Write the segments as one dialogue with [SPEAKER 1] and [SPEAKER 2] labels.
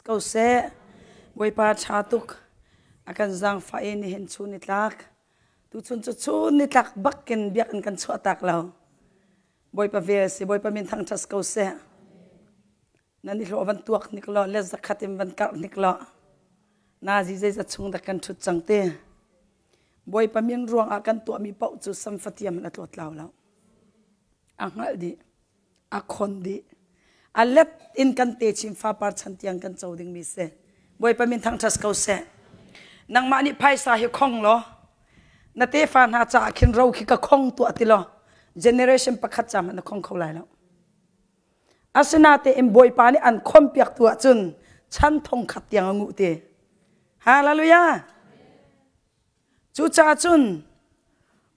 [SPEAKER 1] Ko seh. Bawipa ṭha tuk. A kan zaangfah i nihin chun ni tlak. Tuchun cu chun ni tlak bakin biakinn kan chuahtak lo. Bawipa vel si, Bawipa min thangṭhat ko seh. Nan i hlawh van tuak hnik law, le zakhat in van karh hnik law. Nazi zeizat chung dah kan ṭhut cang ti. Bawipa min ruangah kan tuahmi paoh cu samfatiam in a tlawtlau lo. A hngalh dih. A khon dih. A let in kan te chin fapar chan tiang kan co dingmi si. Bawipa min thangṭhat ko seh. Nangmah nih phaisa hi khong law na tefa hna caah khin ro khi ka khong tuah ti law generation pakhat ca hmanh na khong kho lai lo. Asinatein Bawipa nih an khonpiak tu ahcun chan thong khat tiang a nguh ti. Hallelujah! Cucaah cun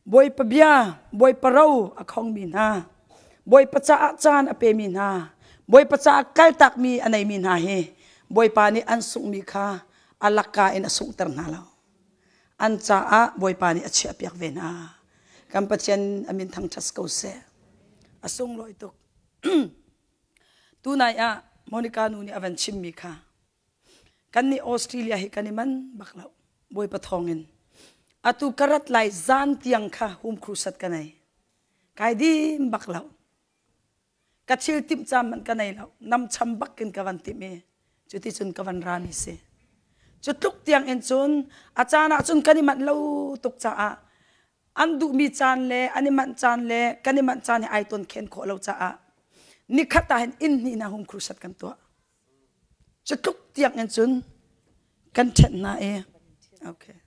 [SPEAKER 1] Bawipa bia, Bawipa ro a khongmi hna, Bawipa caah caan a pemi hna, Bawipa caah kaltakmi a neimi hna hi Bawipa nih an sunghmi kha a lakka in a sunghter hna lo. An caah Bawipa nih a chiahpiak ve hna. Kan Pathian a min thangṭhat ko seh. A sunglawi tuk. Tunai ah Monica nu nih a van chimmi kha Kannih Australia hi kan i man bak lo. Bawipa thawngin. Atu ka rat lai zan tiang kha home crusade ka nei. Kai dim bak lo. Ka thil timh cam man ka nei lo. Nam cham bak in ka van timh i cuti cun ka van rami si. Cu tluk tiang in cun a caan ah cun kan i manh lo tuk caah an duhmi caan le an i manh caan le kan i manh caan hi ai ton khen khawh lo caah nikhat ah hin inn hnih hna home crusade kan tuah. Cu tluk tiang in cun kan ṭhenh hna i okay.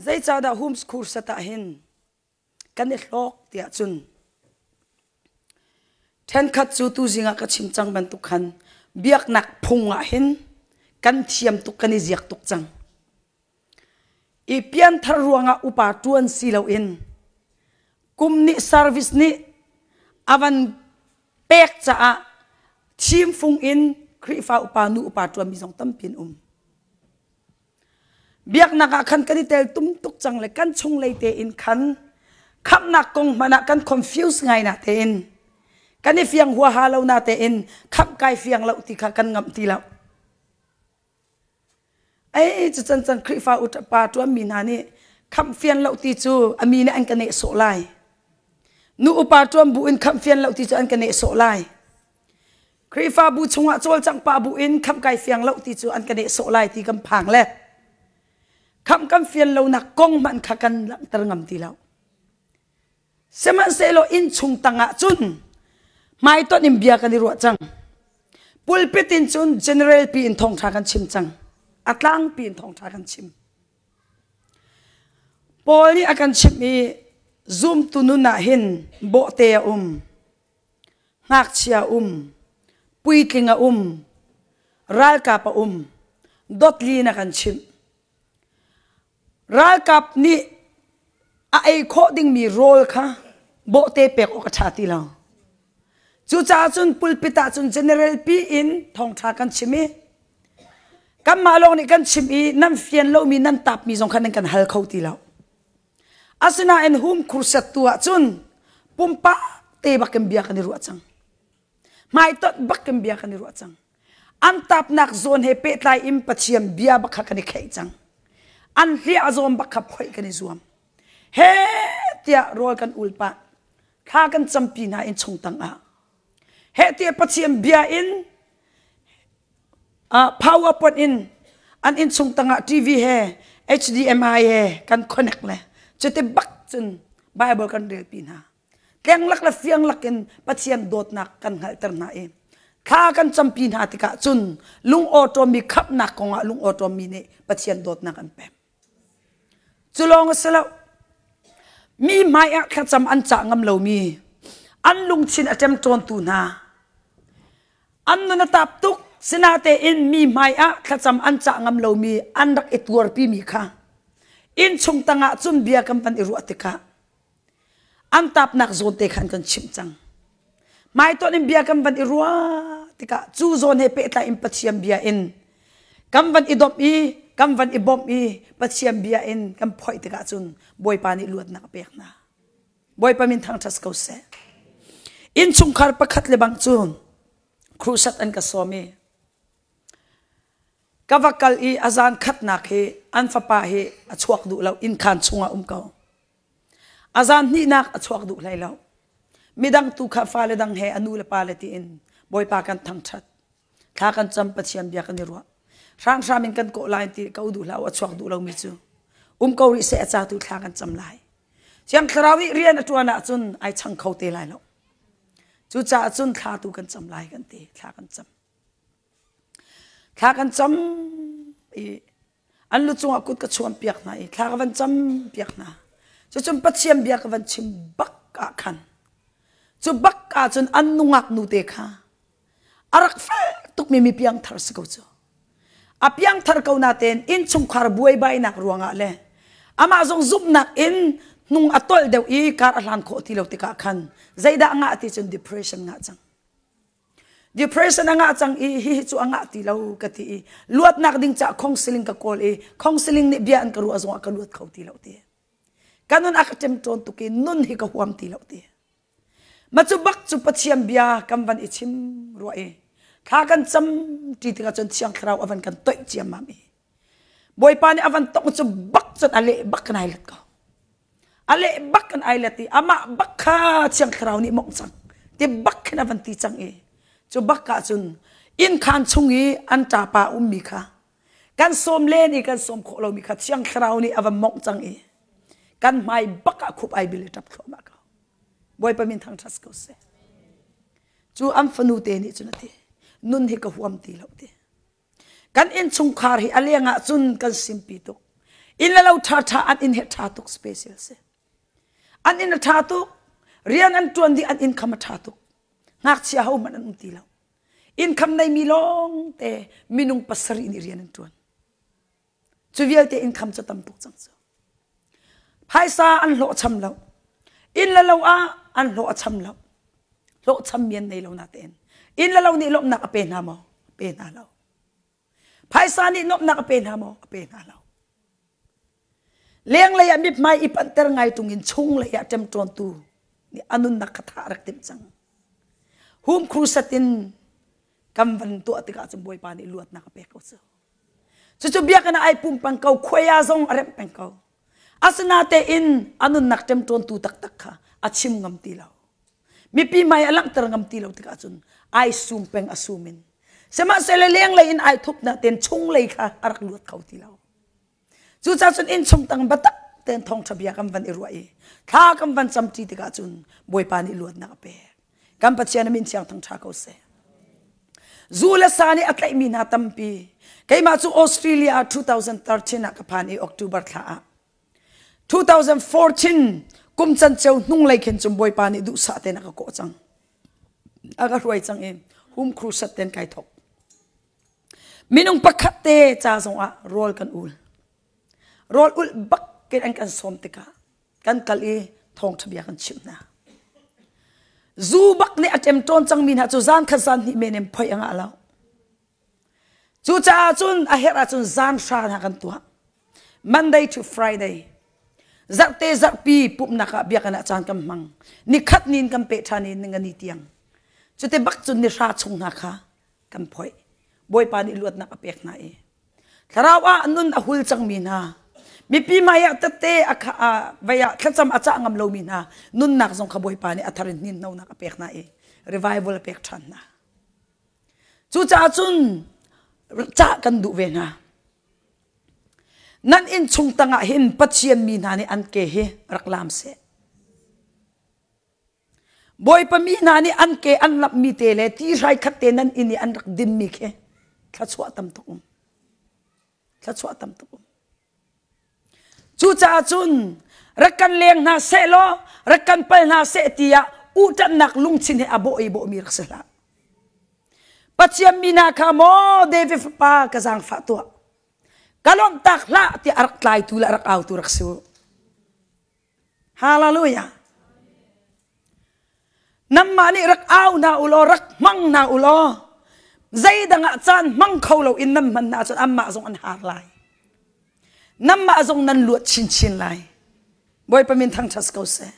[SPEAKER 1] Zeicahdah homeschool sat ah hin kan i hlawk tiah cun ṭhenkhat cu tuzing ah ka chim cang bantuk khan biaknak phung ah hin kan thiam tuk kan i ziak tuk cang. I pianthar ruangah upa ṭuan si loin kum nih service nih a van pek caah thimfung in Khrihfa upa nu upa ṭuanmi zong tampi an um. Biaknak ah khan kan i tel tum tuk cang le kan chunglei tein khan khamhnak kong hmanh ah kan confuse ngai na tein kan i fiang huaha lo na tein khamh kai fiang lo ti kha kan ngamh ti lo. Ei cu can can Khrihfa upa ṭuanmi hna nih khamh fian lo ti cu a mi nih an ka nehsawh lai. Nu upa ṭuan bu in khamh fian lo ti cu an ka nehsawh lai. Khrihfabu chungah cawlcangh pah bu in khamh kai fiang lo ti cu an ka nehsawh lai ti kan phang le khamh kan fian lonak kong hmanh kha kan langhter ngam ti lo. Sihmanhsehlaw innchung tangah cun hmaitonh in bia kan i ruah cang. Pulpit in cun general pi in thawngṭha kan chim cang. A tlangpi in thawngṭha kan chim. Paul nih a kan chimh i zumtu nun ah hin bawhte a um, ngakchia a um, puitling a um, ralkap a um, dotli in a kan chimh. Ralkap nih a ei khawh dingmi rawl kha bawhte pek awk a ṭha ti lo. Cucaah cun pulpit ah cun general pi in thawngṭha kan chim i kanmah lawng nih kan chim i nan fian lomi nan tapmi zong kha nan kan hal kho ti lo. Asinain hum khurset tu ah cun pumpak te bakin bia kan i ruah cang. Hmaitonh bakin bia kan i ruah cang. An tapnak zawn he pehtlai in Pathian bia bak kha kan i kheih cang. An hliah zawn bak kha phoih kan i zuam. He tiah rawl kan ul pah. Thla kan campi hna in chung tang ah. He tiah Pathian bia in uh, PowerPoint in an inn chung tangah TV he HDMI he kan connect le cuti bak cun Bible kan relpi hna. Tlenglak le fianglak in Pathian dawtnak kan hngalhter hna i thla kan campi hna tikah cun lungawṭawmmi khamhnak kongah lungawṭawmmi nih Pathian dawtnak an pek. Cu lawng a si lo. Mi hmai ah thlacam an cah ngam lomi, an lungthin a ṭemṭawntu hna, an nun a tap tuk sinatein mi hmai ah thlacam an cah ngam lomi an rak i tuarpimi kha innchung tangah cun bia kan van i ruah tikah An tapnak zawn te khan kan chimh cang. Hmaitonh in bia kan van i ruah tikah cu zawn he pehtlai in Pathian bia in kan van i domh i kan van i bawmh i Pathian bia in kan phoih tikah cun Bawipa nih luatnak a pek hna. Bawipa min thangṭhat ko seh. Innchungkhar pakhat le bang cu crusade an ka sawm i ka va kal i a zan khatnak hi an fapa hi a chuak duh lo innkhan chungah um ko. A zan hnihnak a chuak duh hlei lo. Midang tu kha fale dang he a nu le pa le tiin Bawipa kan thangṭhat. Thla kan cam Pathian bia kan i ruah. Hramhram in kan kawh lai ti ka duh hlah a chuak duh lomi cu. Um ko rih seh a ca tu thla kan cam lai. Thiang Thlarau nih rian a ṭuan ahcun ai chang kho te lai lo. Cucaah cun thla tu kan cam lai kan ti. Thla kan cam. Thla kan cam i an lu cungah kut ka chuan piak hna i thla ka van cam piak hna. Cucun Pathian bia ka van chim bak ah khan cu bak ah cun an nungak nu te kha a rak fel tukmi mi piangthar si ko cu. A piangthar ko natein innchungkhar buaibainak ruangah le amah zong zumhnak in hnung a tolh deuh i kar a hlan khawh ti lo tikah khan zeidah a ngah ti cun depression ngah cang. Depression a ngah cang i hihi cu a ngah ti lo ka ti i luatnak ding cah counseling ka kawl i counseling nih bia an ka ruah zongah ka luat kho ti lo ti. Ka nun a ka ṭemṭawn tuk i nun hi ka huam ti lo ti. Ma cu bak cu Pathian bia kan van i chim rua i thla kan cam ṭi tikah cun Thiang Thlarau a van kan toih ciammam i Bawipa nih a van tongh cu bak cun a leh bak kan ai let ko. A leh bak kan ai let i amah bak kha Thiang Thlarau nih mongh cang ti bak khin a van ti cang i cu bak ah cun innkhan chung i an ṭapa ummi kha kan sawm len i kan sawm khawh lomi kha Thiang Thlarau nih a van mongh cang i kan hmai bak ah khup ai bil i ṭap thluahmah ko. Bawipa min thangṭhat ko seh. Cu an fanu te nih cun a ti nun hi ka huam ti lo ti. Kan innchungkhar hi a leng ah cun kan simpi tuk. Inn le lo ṭhaṭha an inn hi ṭha tuk special si. An inn a ṭha tuk. Rian an ṭuan dih an income a ṭha tuk. Ngakchia hohmanh an um ti lo. Income neimi lawng te minung pasarih nih rian an ṭuan. Cu vialte income cu tam tuk cang cu. Phaisa an hlawh cham lo. Inn le lo ah an hlawh a cham lo. Hlawh cham mi an nei lo natein. Inn le lo nih lawmhnak a pe hna maw? A pe hna lo. Phaisa nih nuamhnak a pe hna maw? A pe hna lo. Lenglei ah mithmai i panhter ngai ṭung in chunglei ah ṭemṭawntu nih a nunnak kha thah a rak timh cang. Hum crusade in kan van tuah tikah cun Bawipa nih luatnak a pek ko cu. Cucu biakinn ah ai pum peng ko, khuai zong a remh peng ko. Asinatein a nunnak ṭemṭawntu taktak kha a chim ngam ti lo. Mipi hmai a langhter ngam ti lo tikah cun ai sum peng a sum in. Sihmanhsehlaw lenglei in ai thup natein chunglei kha a rak luat kho ti lo. Cucaah cun innchung tang biatak tein thawngṭha bia kan van i ruah i thla kan van camṭi tikah cun Bawipa nih luatnak a pek. Kan Pathian a min thiang thangṭha ko seh. Zu le sa nih a tlaihmi hna tampi. Keimah cu Australia ah 2013 ah ka phan i October thla ah. 2014 kum canceo hnunglei khin cun Bawipa nih duhsah tein a ka kawh cang. A ka hruai cang i home crusade ten kai thok. Minung pakhat te ca zongah rawl kan ul. Rawl ulh bak in an kan sawm tikah kan kal i thawngṭha bia kan chimh hna. Zu bak nih a ṭemṭawn cangmi hna cu zan khat zan hnih men in phoih a ngah lo. Cucaah cun a herh ahcun zan hra hna kan tuah. Monday to Friday. Zarhte zarhpi pumhnak ah biakinn ah caan kan hmang. Nikhat ni in kan peh ṭhan i ningani tiang. Cute bak cun ni hra chung hna kha kan phoih. Bawipa nih luatnak a pek hna i thlarau ah nun a hul cangmi hna mipi hmai ah tette a vei ah thlacam a cah ngam lomi hna nunnak zong kha Bawipa nih a thar in hninhnonak a pek hna i revival a pek ṭhan hna. Cucaah cun cah kan duh ve hna. Nan innchung tangah hin Pathian mi hna nih an ke hi rak lam seh. Bawipa mi hna nih an ke an lamhmi te le ti hrai khat te nan inn i an rak dinmi khi thluachuah tam tuk um. Thluachuah tam tuk um. Cucaah cun rak kan leng hna seh law rak kan pal hna seh tiah uhṭanhnak lungthin he a bawh i bawhmi rak si hlah. Pathian mi hna kha maw David fapa ka zaangfah tuah. Ka lawmhtak hlah tiah a rak tlaitu le a rak autu rak si u. Hallelujah. Nanmah nih rak au hna u law rak hmang hna u law zeidang ah caan hmang kho lo in nan hman ahcun anmah zong an har lai. Nanmah zong nan luat chinchin lai. Bawipa min thangṭhat ko seh.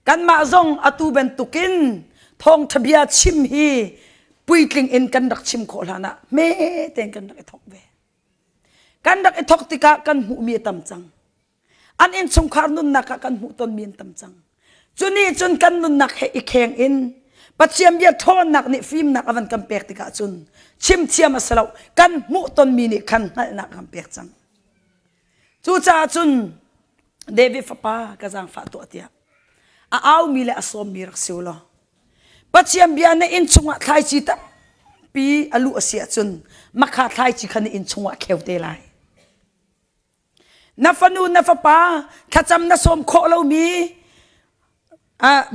[SPEAKER 1] Kanmah zong atu bantukin thawngṭha bia chim hi puitling in kan rak chim khawh hlan ah hme tein kan rak i thawk ve. Kan rak i thawk tikah kan hmuhmi a tam cang. An innchungkhar nunnak ah kan hmuh tonmi an tam cang. Cu nih cun kan nunnak he i kheng in Pathian bia ṭhawnnak nih fimnak a van kan pek tikah cun chim thiam a si lo kan hmuh tonmi nih khan hngalhnak a kan pek cang. Cucaah cun David fapa ka zaangfah tuah tiah a aumi le a sawmmi rak si u law Pathian bia na inn chungah thlaici tampi a luh a si ahcun makha thlaici kha na inn chungah kheu te lai. Na fanu na fapa thlacam na sawm khawh lomi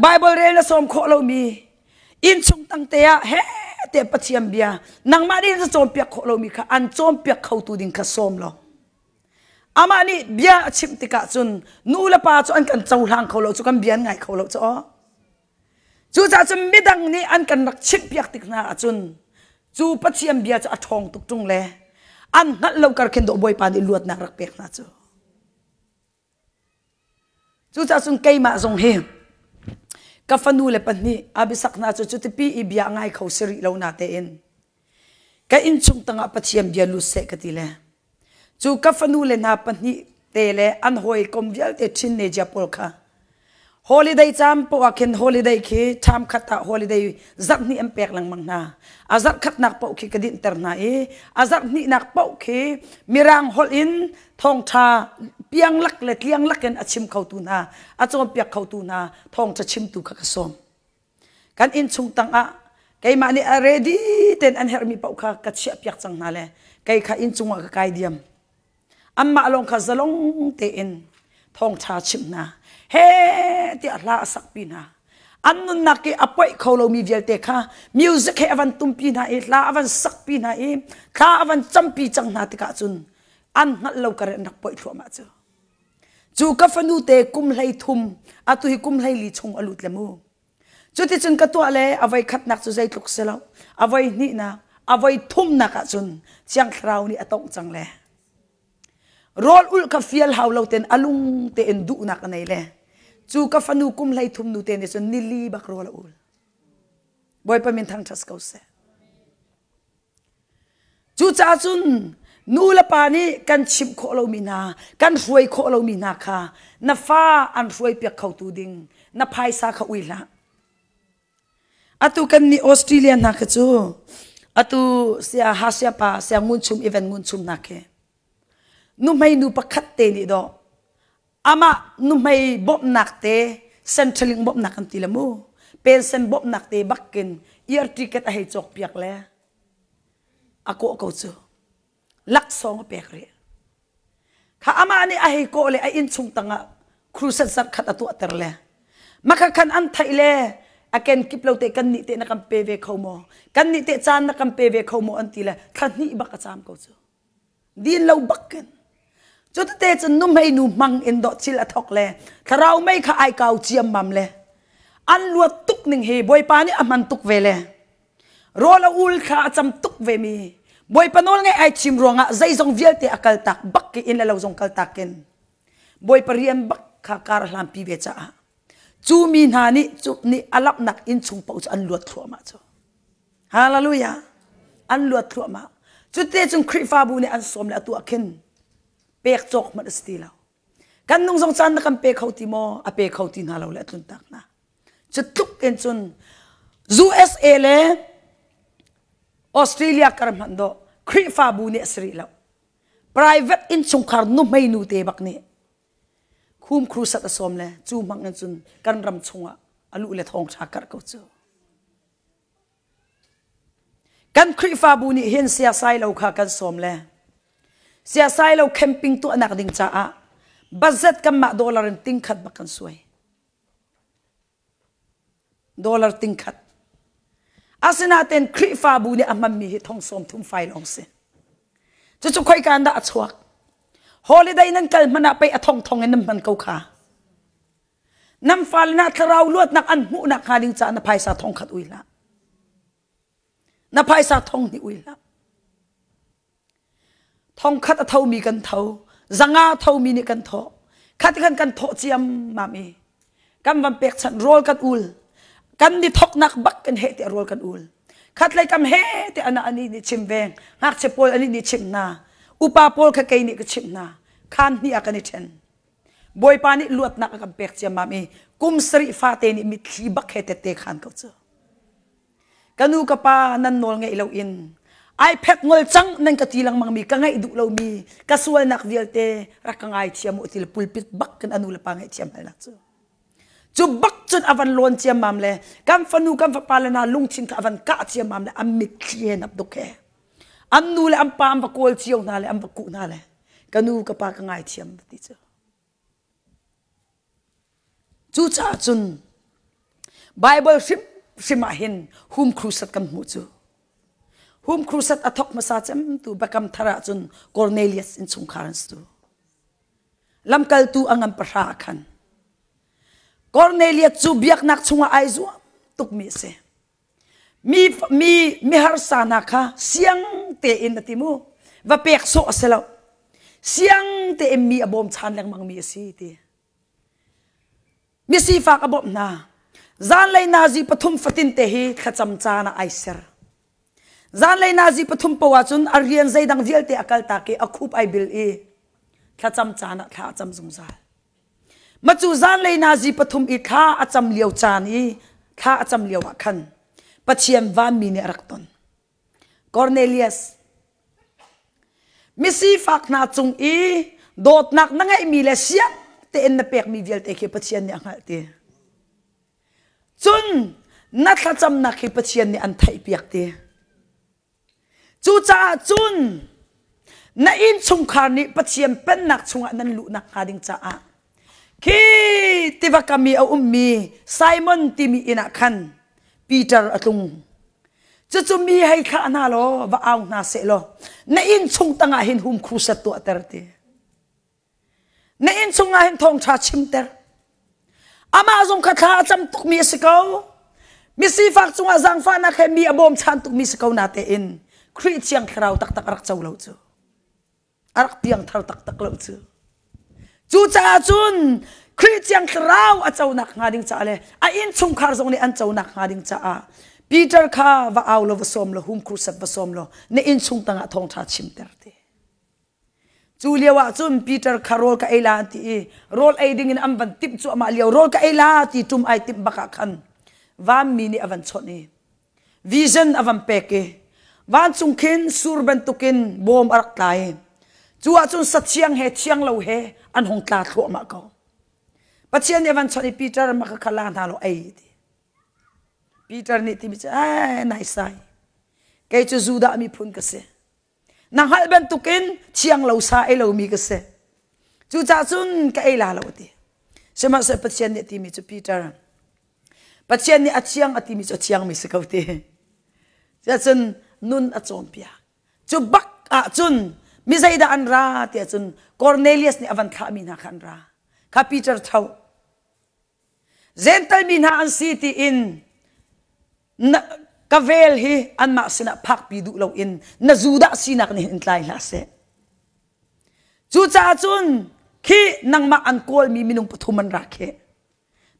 [SPEAKER 1] Bible rel na sawm khawh lomi innchung tang te ah he te Pathian bia nangmah nih na cawnpiak khawh lomi kha an cawnpiak khotu ding kha sawm law amah nih bia a chimh tikah cun nu le pa cu an kan cohlang kho lo cu kan bia an ngai kho lo cu aw Cucaah cun midang nih an kan rak chimhpiak tik hna ahcun cu Pathian bia cu a ṭhawng tuk ṭung le an hngalh lo kar khin dawh Bawipa nih luatnak rak pek hna cu. Cucaah cun keimah zong hi ka fanu le pahnih Abisak hna cu cutipi i bia ngai kho si rih lo na tein ka innchung tangah Pathian bia lut seh ka ti le Cu ka fanule hna pahnih te le an hawikom vialte teenager pawl kha holiday caan poah ah khin holiday khi term khat ah holiday zarh hnih an pek lengmang hna. A zarh khatnak paoh khi ka dinhter hna i a zarh hnihnak paoh khi Mirang holh in thawngṭha piang lak le tliang lak in a chim khotu hna, a cawnpiak khotu hna thawngṭha chimtu kha ka sawm. Kan innchung tangah keimah nih a ready tein an herhmi paoh kha ka chiahpiak cang hna le kei kha inncung ah ka kai diam. Anmah lawng kha zalong tein thawngṭha chimh hna. He tiah hla a sakpi hna. An nunnak i a poih kho lomi vialte kha music he a van tumpi hna i hla a van sakpi hna i thla a van campi cang hna tikah cun an hngalh lo kar in an rak poih thluahmah cu. Cu ka fanu te kum hlei thum atu hi kum hlei li chung a lut le mu. Cuticun ka tuah le a voi khatnak cu zeitluk si lo a voi hnihnak a voi thumnak ah cun Thiang Thlarau nih a tongh cang le rawl ulh kha fial hau lo ten a lung tein duhnak a nei le cu ka fanu kum hlei thum nu te nih cun nili bak rawl a ul. Bawipa min thangṭhat ko seh. Cucaah cun nu le pa nih kan chimh khawh lomi hna, kan hruai khawh lomi hna kha na fa an hruaipiak khotu ding na phaisa kha ui hlah. Atu kan nih Australia hna kha cu atu sia Hasia pa sia ngun chum event ngun chum hna khi nuhmei nu pakhat te nih dawh amah nuhmei bawmhnak te Centrelink bawmhnak kan ti le mu pension bawmhnak te bakin ear ticket a hei cawk piak le a kawh ko cu laksawng a pek rih kha amah nih a hei kawh le a innchung tangah crusade zarh khat a tuahter le makha khan an theih le a ken kip lo te kan nih te na kan pe ve kho maw kan nih te caan na kan pe ve kho maw an ti le thla hnih bak a caam ko cu din lo bak in cu tete cun nuhmei nu hmang in dawh thil a thok le thlarau mei kha ai kau ciammam le an luat tuk ning hi bawipa nih a hman tuk ve le rawl a ul thla a cam tuk ve mi bawipa nawl ngeih ai thim ruangah zeizong vialte a kal tak bak ki in le lo zong kal tak in bawipa rian bak kha kar a hlanpi ve caah cu mi hna nih cu nih a lapnak inn chung paoh cu an luat thluahmah cu Hallelujah. An luat thluahmah. Cute cun Khrihfabu nih an sawm le a tuah khin pek cawk hmanh a si ti lo. Kan nung zong caan na kan pe kho ti maw? A pe kho ti hna lo le a tlun tak hna. Cu tluk in cun USA le Australia kar hmanh dawh Khrihfabu nih a si rih lo. Private innchungkhar nuhmei nu te bak nih khum crusade a sawm le cu hmang in cun kan ram chungah a luh le thawngṭha karh ko cu. Kan Khrihfabu nih hin siasai lo kha kan sawm le siasai lo camping tuahnak ding caah budget kanmah dollar in tingkhat bak kan suai. Dollar tingkhat. Asinain Khrihfabu nih a hmanmi hi thong sawm thum fai lawng si. Cucu khoika in dah a chuak? Holiday nan kal hmanh ah pei a thongthong in nan hman ko kha. Nan fale hna thlarau luatnak an hmuhnak hnga ding caah na phaisa thong khat ui hlah. Na phaisa thong hnih ui hlah. Thong khat a thomi kan tho, zanga thomi nih kan thawh. Khat khan kan thawh ciammam i. Kan van pekchanh rawl kan ul. Kan ni thoknak bak kan heh tiah rawl kan ul. Khatlei kam he te ana ani nih chim ve. Ngakchia pawl ani nih chimh hna. Upa pawl kha kei nih ka chimh hna. Khaan hnih ah kan i ṭhen. Bawipa nih luatnak a kan pek ciammam i kum sarih fate nih mitthli bak he tette khan ko cu. Ka nu ka pa nan nawl ngeih loin iPad ngol cang nan ka ti lengmang mi ka ngaih duh lomi ka sualnak vialte rak ka ngaithiam u ti le pulpit bak kan anu le pa ngaihthiam halnak cu. Cu bak cun a van lawn ciammam le kan fanu kan fapa le hna lungthin kha a van kah ciammam le an mitthli he nap duk he. An nu le an pa an va kawl cio hna le an va kuh hna le ka nu ka pa ka ngaithiam ti cu. Cucaah cun Bible hrimhrim ah hin hum crusade kan hmuh cu. Hum crusade a thawk hmasa cemtu Biakam Thar ah cun Cornelius innchungkhar an si tu. Lamkaltu a ngan pahra ah khan Cornelius cu biaknak chungah ai zuam tukmi a si. Mi mi miharsa hna kha siang tein a ti mu. Va pek sawh a si lo. Siang tein mi a bawmchan lengmang mi a si ti. Misifak a bawmh hna. Zanlei nazi pathum fatin te hi thlacam caan ah ai ser. Zanlei nazi pathum poah cun a rian zeidang vialte a kaltak i a khup ai bil i thlacam caan ah thla a cam zungzal. Macu zanlei nazi pathum i thla a cam lio caan i thla a cam lio ah khan Pathian vanmi nih a rak ton. Cornelius misifak hna cung i dawtnak na ngeihmi le siang tein na pekmi vialte khi Pathian nih a hngalh ti. Cun na thlacamnak hi Pathian nih an theihpiak ti. Cucaah cun na innchungkhar nih Pathian pennak chungah nan luh nakhnga ding caah khi tiva kam i a ummi Simon timi inn ah khan Peter a tlung. Cucu mi hei thlah hna law va au hna seh law na innchung tangah hin hum crusade tuahter ti. Na inn chungah hin thawngṭha chimter. Amah zong kha thla a cam tukmi a si ko. Misifak cungah zaangfahnak he mi a bawmchan tukmi si ko natein Khrih Thiang Thlarau taktak a rak co lo cu. A rak piangthar taktak lo cu. Cucaah cun Khrih Thiang Thlarau a conak hnga ding caah le a innchungkhar zong nih an conak hnga ding caah Peter kha va au law va sawm law hum crusade va sawm law na innchung tangah thawngṭha chimter ti. Cu lio ah cun Peter kha rawl ka ei la an ti i rawl ei ding in an van timh cuahmah lio rawl ka ei la ti ṭum ai timh bak ah khan vanmi nih a van chawnh i vision a van pek i vancung khin sur bantukin bawm a rak tla i cu ah cun sathiang he thiang lo he an hung tla thluahmah ko. Pathian nih a van chawnh i Peter maka kha la hna law ei ti. Peter nih timi cu ai naisai kei cu Judah miphun ka si. Na hngalh bantukin thiang lo sa ei lomi ka si. Cucaah cun ka ei la lo a ti. Sihmanhsehlaw Pathian nih a timi cu Peter, Pathian nih a thiang a timi cu a thiangmi si ko ti. Cuahcun nun a cawnpiak. Cu bak ah cun mi zeidah an ra tiah cun Cornelius nih a van thlahmi hna kha an ra. Kha Peter tho. Gentle mi hna an si tiin na, ka vel hi anmah sinah phakpi duh loin na Judah sinak nih in tlai hlah seh. Cucaah cun khi nangmah an kawlmi minung pathum an ra khi.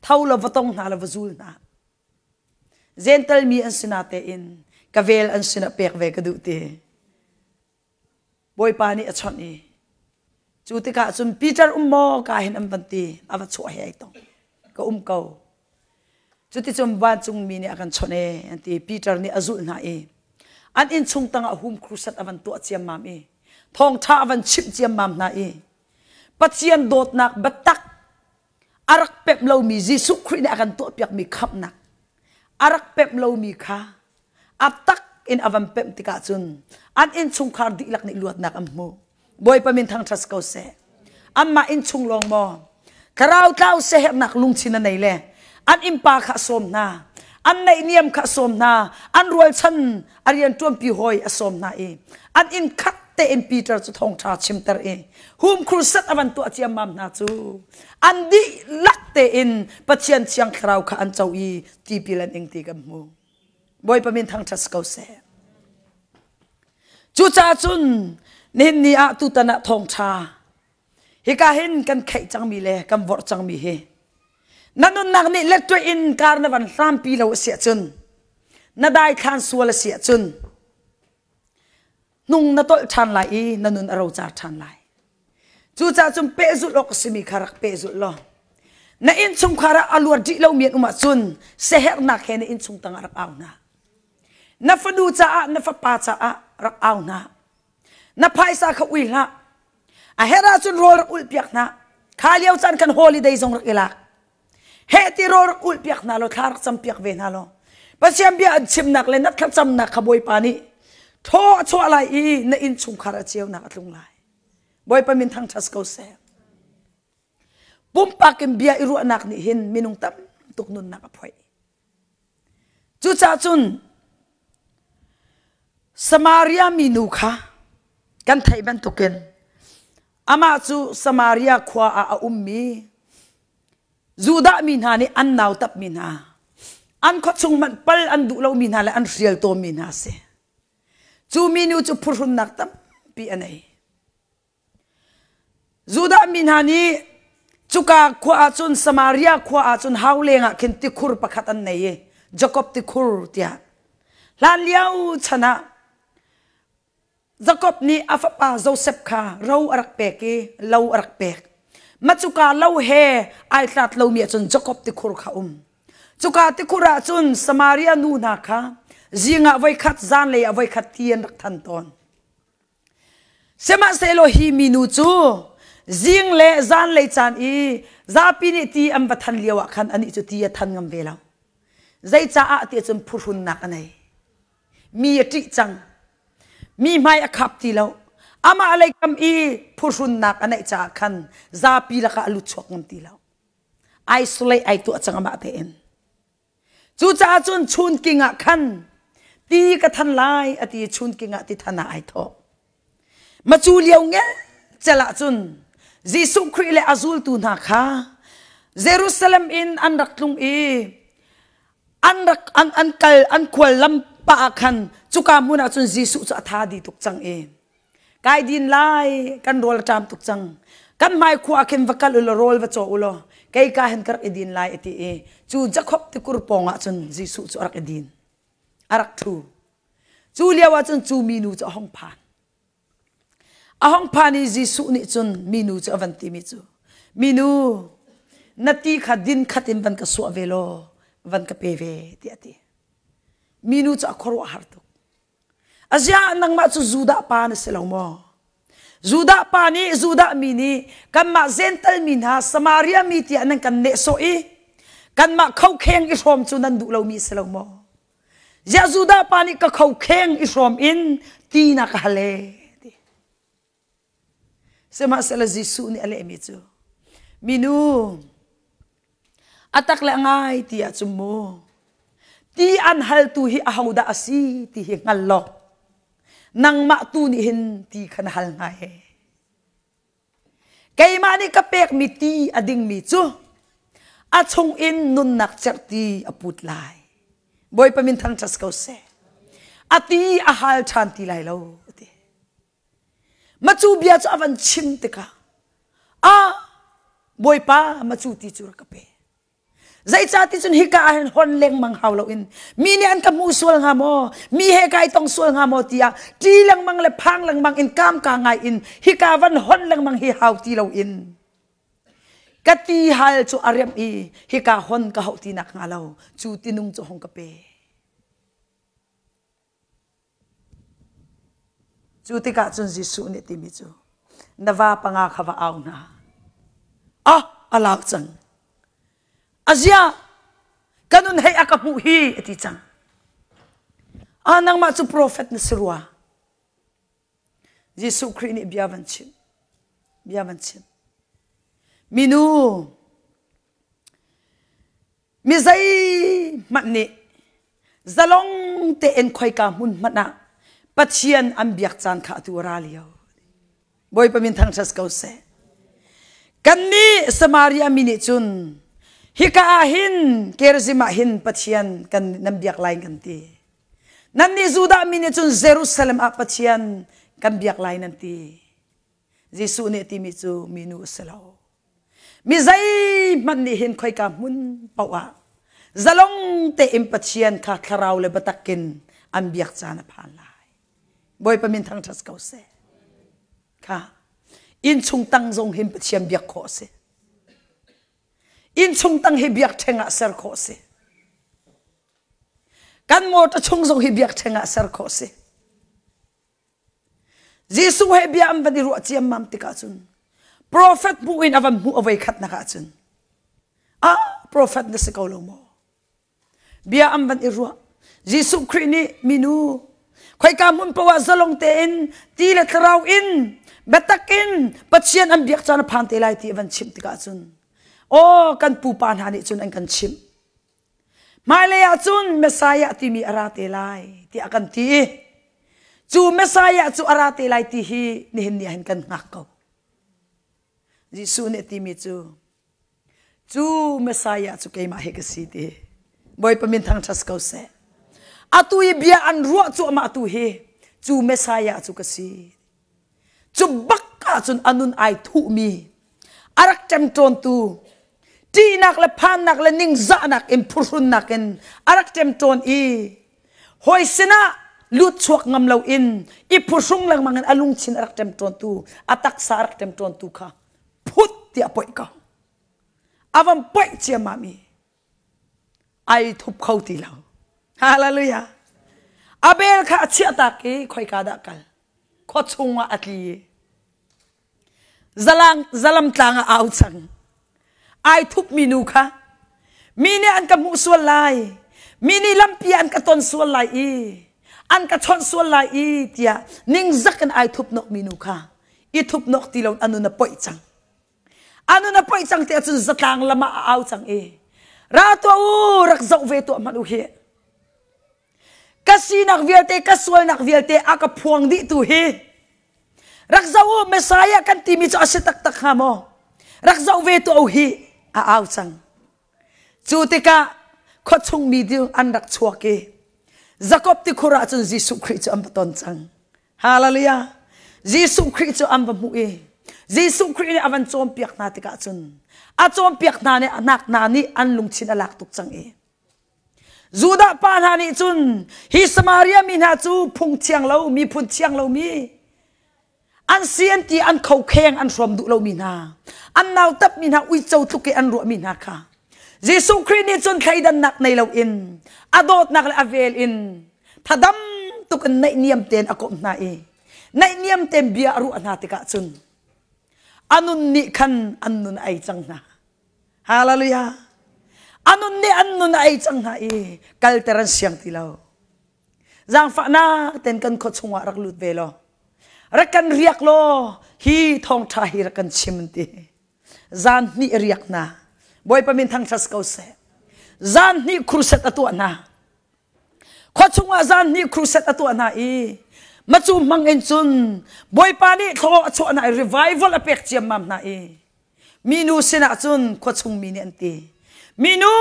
[SPEAKER 1] Tho law va tong hna law va zul hna. Gentle mi an sinah tein ka vel an sinah pek ve ka duh ti. Bawipa nih a chawnh i cu tikah cun Peter um maw ka hin an van ti a va chuah he ai tong ka um ko cuticun vancungmi nih a kan chawnh e an ti Peter nih a zulh hna i an innchung tangah hum crusade a van tuah ciammam i thawngṭha a van chimh ciammam hna i Pathian dawtnak biatak a rak pemh lomi Jesuh Khrih nih a kan tuahpiakmi khamhnak a rak pemh lomi kha a tak in a van pemh tikah cun an innchungkhar dihlak nih luatnak an hmu. Bawipa min thangṭhat ko seh. Anmah innchung lawng maw thlarau tlau siaherhnak lungthin a nei le an innpa kha a sawm hna an naihniam kha a sawm hna an rualchan a rianṭuanpi hawi a sawm hna i an inn khat tein Peter cu thawngṭha chimter i hum crusade a van tuah ciammam hna cu an dihlak tein Pathian Thiang Thlarau kha an co i tipil an ing ti kan hmu. Bawipa min thangṭhat si ko seh. Cucaah cun nihin ni ah tutan ah thawngṭha hika hin kan kheih cangmi le kan vorh cangmi hi. Na nunnak nih lettuai in kar na van hlampi lo a si ahcun, na daithlan sual a si ahcun, hnung na tolh ṭhan lai i na nun a rocar ṭhan lai. Cucaah cun pehzulh awk a simi kha rak pehzulh law na innchungkhar ah a luat rih lomi an um ahcun siaherhnak he na innchung tangah rak au hna. Na fanu caah na fapa caah rak au hna. Na phaisa kha ui hlah. A herh ahcun rawl rak ulhpiak hna. Kha lio caan khan holiday zong rak i lak. Heh ti rawl rak ulhpiak hna law thla rak campiak ve hna law Pathian bia an chimnak le na thlacamnak kha Bawipa nih thaw a chuah lai i na innchungkhar a ceunak a tlung lai. Bawipa min thangṭhat ko seh. Pumpak in bia i ruahnak nih hin minung tam tuk nunnak a phoih. Cucaah cun Samaria minu kha kan theih bantukin amah cu Samaria khua ah a ummi Judah mi hna nih an nautapmi hna, an khuachung hmanh pal an duh lomi hna le an hrial tawnmi hna a si. Cu minu cu phuhrunnak tampi a nei. Judah mi hna nih cuka khua ah cun Samaria khua ah cun hau lengah khin tikhur pakhat an nei i Jakob tikhur tiah. Hlan lio chan ah Jakob nih a fapa Josef kha ro a rak pek i lo a rak pek. Mah cuka lo he ai hlat lomi ahcun Jakob tikhur kha um. Cuka tikhur ah cun Samaria nu hna kha zing ah voikhat zanlei ah voikhat ti an rak than tawn. Sihmanhsehlaw hi minu cu zing le zanlei caan i zapi nih ti an va than lio ah khan anih cu ti a than ngam ve lo. Zeicaah ti cun phuhrunnak a nei. Mi a ṭih cang. Mi hmai a khap ti lo. Amah lei kam i phuhrunnak a neih caah khan zapi lakah a lut chuak ngam ti lo. Isolate ai tuah cang amah tein. Cucaah cun chunking ah khan ti ka than lai a ti i chunking ah ti than ah ai thawh. Macu lio ngelcel ah cun Jesuh Khrih le a zultu hna kha Jerusalem in an rak tlung i an rak an, an kal an khual lam pah ah khan cuka hmun ah cun Jesuh cu a tha di tuk cang i Kai din lai, kan rawl a ṭam tuk cang. Kan hmai khua ah khin va kal u law rawl va caw u law kei ka hin ka rak i din lai a ti i cu Jakob tikur pawng ah cun Jesuh cu a rak i din. A rak ṭhu. Cu lio ah cun cu minu cu a hung phan. A hung phan i Jesuh nih cun minu cu a van timi cu, Minu, na ti kha din khat in van ka suah ve law van ka pe ve tiah a ti. Minu cu a khuaruah har tuk. Aziah nangmah cu Judah pa na si lo maw? Judah pa nih Judah mi nih kanmah Gentel mi hna Samaria mi tiah nan kan nehsawh i kanmah khokheng i hrawm cu nan duh lomi si lo maw? Ziah Judah pa nih ka khokheng i hrawm in ti na ka hal ee? Ti. Sihmanhsehlaw Jesuh nih a lehmi cu, Minu, a tak le a ngai ti ahcun mu, ti an haltu hi ahodah a si ti hi hngal law, nangmah tu nih hin ti kha na hal hnga he. Keimah nih ka pekmi ti a dingmi cu a chungin nunnak cerhti a put lai. Bawipa min thangṭhat ko seh. A ti a hal ṭhan ti lai lo, a ti. Macu bia cu a van chim tikah ah Bawipa macu ti cu rak ka pe. Zeicah ti cun hika ah hin hon lengmang hau loin mi nih an ka hmu sual hnga maw mi he kai tong sual hnga maw tiah ṭi lengmang le phang lengmang in kamka ngai in hika van hon lengmang hi hau ti loin ka ti hal cu a remh i hika hon ka hauh ti nak hnga lo cu tinung cu hong ka pe. Cu tikah cun Jesuh nih timi cu na va panga kha va au hna. Ah, a lak cang. Azia, ka nun hei a ka hmuh hi a ti cang. Ah, nangmah cu profet na si rua. Jesuh Khrih nih bia van chim. Bia van chim. Minu, Mi zeihmanh nih zalong tein khoika hmun hmanh ah Pathian an biak caan kha atu a ra lio. Bawipa min thangṭhat ko seh. Kannih Samaria mi nih cun hika ah hin Gerizim ah hin Pathian kan nan biak lai kan ti. Nannih Judah mi nih cun Jerusalem ah Pathian kan biak lai nan ti. Jesuh nih a timi cu minu a si lo. Mi zeihmanh nih hin khoika hmun paoh ah zalong tein Pathian kha thlarau le biatak in an biak caan a phan lai. Bawipa min thangṭhat ko seh. Kha innchung tang zong hin Pathian biak khawh a si. Innchung tang hi biakṭheng ah ser khawh a si. Kan motor chung zong hi biakṭheng ah ser khawh a si. Jesuh he bia an van i ruah ciammam tikah cun profet hmuh in a van hmuh a voi khatnak ah cun ah profet na si ko lo maw? Bia an van i ruah. Jesuh Khrih nih minu khoika hmun paoh ah zalong tein ti le thlarau in biatak in Pathian an biak caan a phan te lai ti a van chimh tikah cun aw kan pupa hna nih cun an kan chimh. Hmailei ah cun Messiah timi a ra te lai tiah a kan ti i cu Messiah cu a ra te lai ti hi nihin ni ah hin kan hngak ko. Jesuh nih a timi cu cu Messiah cu keimah hi ka si ti. Bawipa min thangṭhat ko seh. Atu i bia an ruah cuahmah tu hi cu Messiah cu ka si. Cu bak ahcun a nun ai thuhmi a rak ṭemṭawntu ṭihnak le phannak le ningzahnak in phuhrunnak in a rak ṭemṭawn i hawi sinah lut chuak ngam loin i phuhrung lengmang in a lungthin a rak ṭemṭawntu a taksa a rak ṭemṭawntu kha phut tiah poih ko a van poih ciammam i ai thup kho ti lo hallelujah Abel kha a chiahtak i khoika dah kal khua chung ah a tli i zalang zalam tlang ah au cang ai thupmi nu kha mi nih an ka hmuh sual lai mi nih lampi an ka ton sual lai i an ka chawnh sual lai i tiah ningzak in ai thup nok mi nu kha i thup nok ti lo anun a poih cang anun a poih cang tiah cun zatlang lam ah a au cang i ra tuah u rak zoh ve tuah hmanh u hi Ka sinak vialte, ka sualnak vialte a ka phuang dih tu hi. Rak zoh u, Messiah kan timi cu a si taktak hnga maw? Rak zoh ve tuah u hi, a au cang. Cu tikah khuachung mi ding an rak chuak i Jakob tikhur ah cun Jesuh Khrih cu an va ton cang. Hallelujah. Jesuh Khrih cu an va hmuh i Jesuh Khrih nih a van cawnpiak hna tikah cun a cawnpiak hna nih nak hna nih an lungthin a lak tuk cang i Judah pa hna nih cun hi Samaria mi hna cu phung thiang lo miphun thiang lomi an si an ti an khokheng an hrawm duh lomi hna an nautat mi hna uico tluk i an ruahmi hna kha Jesuh Khrih nih cun thleidannak nei loin a dawtnak le a vel in thadam tuk in naihniam tein a komh hna i naihniam tein bia a ruah hna tikah cun a nun nih khan an nun a ei cang hna. Hallelujah. A nun nih an nun a ei cang hna i kalter an siang ti lo. Zaangfahnak ten kan khua chungah rak lut ve law rak kan riak law hi thawngṭha hi rak kan chim an ti. Zan hnih riak hna. Bawipa min thangṭhat ko seh. Zan hnih crusade a tuah hna. Khua chungah zan hnih crusade a tuah hna i macu hmang in cun Bawipa nih thlaw a chuah hna i revival a pek ciammam hna i Minu sinah cun khuachung mi nih an ti. Minu,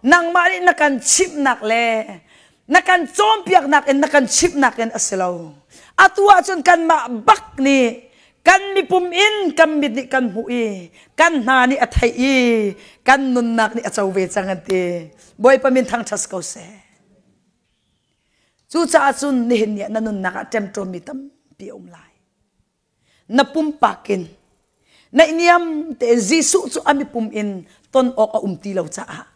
[SPEAKER 1] nangmah nih na kan chimhnak le na kan cawnpiaknak in na kan chimhnak in a si lo. Atu ahcun kanmah bak nih kan mipum in kan mit nih kan hmuh i kan hna nih a theih i kan nunnak nih a co ve cang an ti. Bawipa min thangṭhat ko seh. Cucaah cun nihin ni ah na nunnak ah ṭemṭawmmi tampi a um lai. Na pumpak in naihniam tein Jesuh cu a mipum in ton awk a um ti lo caah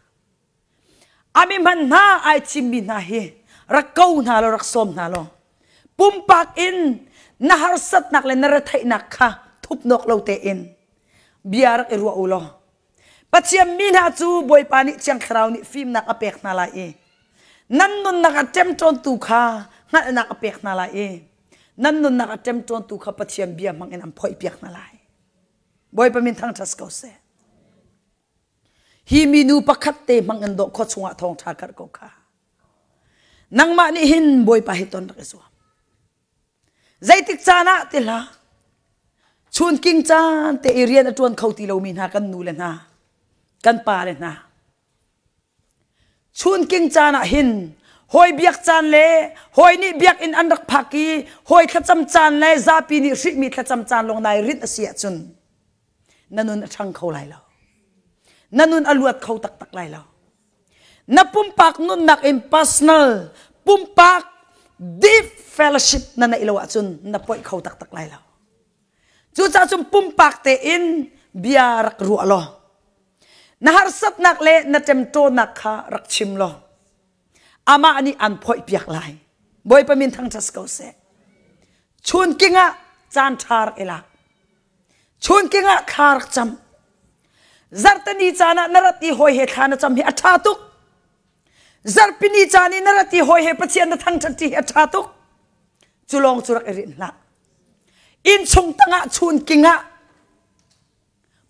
[SPEAKER 1] a mi hman hna ai thimmi hna hi rak ko hna law rak sawm hna law pumpak in na harsatnak le na retheihnak kha thupnawk lo tein bia rak i ruah u law Pathian mi hna cu Bawipa nih Thiang Thlarau nih fimnak a pek hna lai i nan nunnak a ṭemṭawntu kha hngalhnak a pek hna lai i nan nunnak a ṭemṭawntu kha Pathian bia hmang in an phoihpiak hna lai. Bawipa min thangṭhat ko seh. Hi minu pakhat te hmang in dawh khua chungah thawngṭha karh ko kha. Nangmah nih hin Bawipa hi ton rak i zuam. Zeitik caan ah ti hlah. Chunking caan te i rian a ṭuan kho ti lomi hna kan nu le hna, kan pa le hna. Chunking caan ah hin hawi biak caan le hawi nih biakinn an rak phak i hawi thlacam caan le zapi nih hrihmi thlacam caan lawng nai rinh a si ahcun. Na nun a ṭhang kho lai lo. Na nun a luat kho taktak lai lo. Na pumpak nunnak in personal pumpak deep fellowship na neih lo ahcun na poih kho taktak lai lo. Cucaah cun pumpak tein bia rak ruah law na harsatnak le na ṭemṭawnak kha rak chim law amah nih an phoihpiak lai. Bawipa min thangṭhat ko seh. Chunking ah caan ṭha rak i lak. Chunking ah thla rak cam. Zarhteni caan ah na rat i hawi he thla na cam hi a ṭha tuk. Zarhpini caan i na rat i hawi he Pathian na thangṭhat hi a ṭha tuk. Cu lawng cu rak i rinh hlah. Innchung tangah chunking ah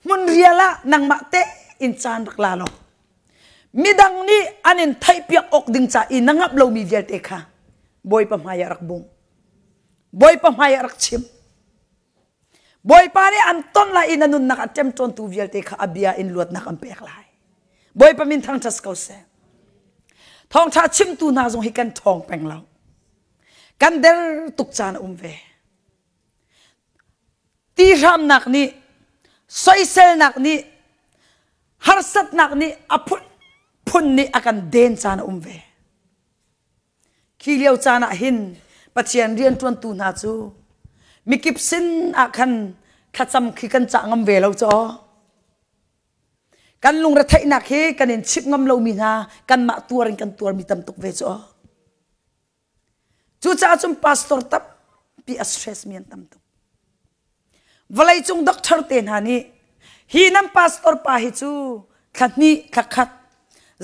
[SPEAKER 1] hmun rial ah nangmah te in caan rak la law midang nih an in theihpiak awk ding ca i na ngamh lomi vialte kha Bawipa hmai ah rak bung. Bawipa hmai ah rak chim. Bawipa nih an ton lai i na nunnak a ṭemṭawntu vialte kha a bia in luatnak an pek lai. Bawipa min thangṭhat ko seh. Thawngṭha chimtu hna zong hi kan ṭhawng peng lo. Kan der tuk caan a um ve. Tihramnak nih, soiselnak nih, harsatnak nih a phunphun nih a kan den caan a um ve. Khi lio caan ah hin Pathian rianṭuantu hna cu mikip sin ah khan thlacam khi kan cah ngam ve lo cu aw. Kan lungretheihnak hi kan in chimh ngam lomi hna kanmah tuar in kan tuarmi tam tuk ve cu aw. Cucaah cun pastor tampi a stress mi an tam tuk. Vawleicung doctor te hna nih hi nan pastor pa hi cu thla hnih thla khat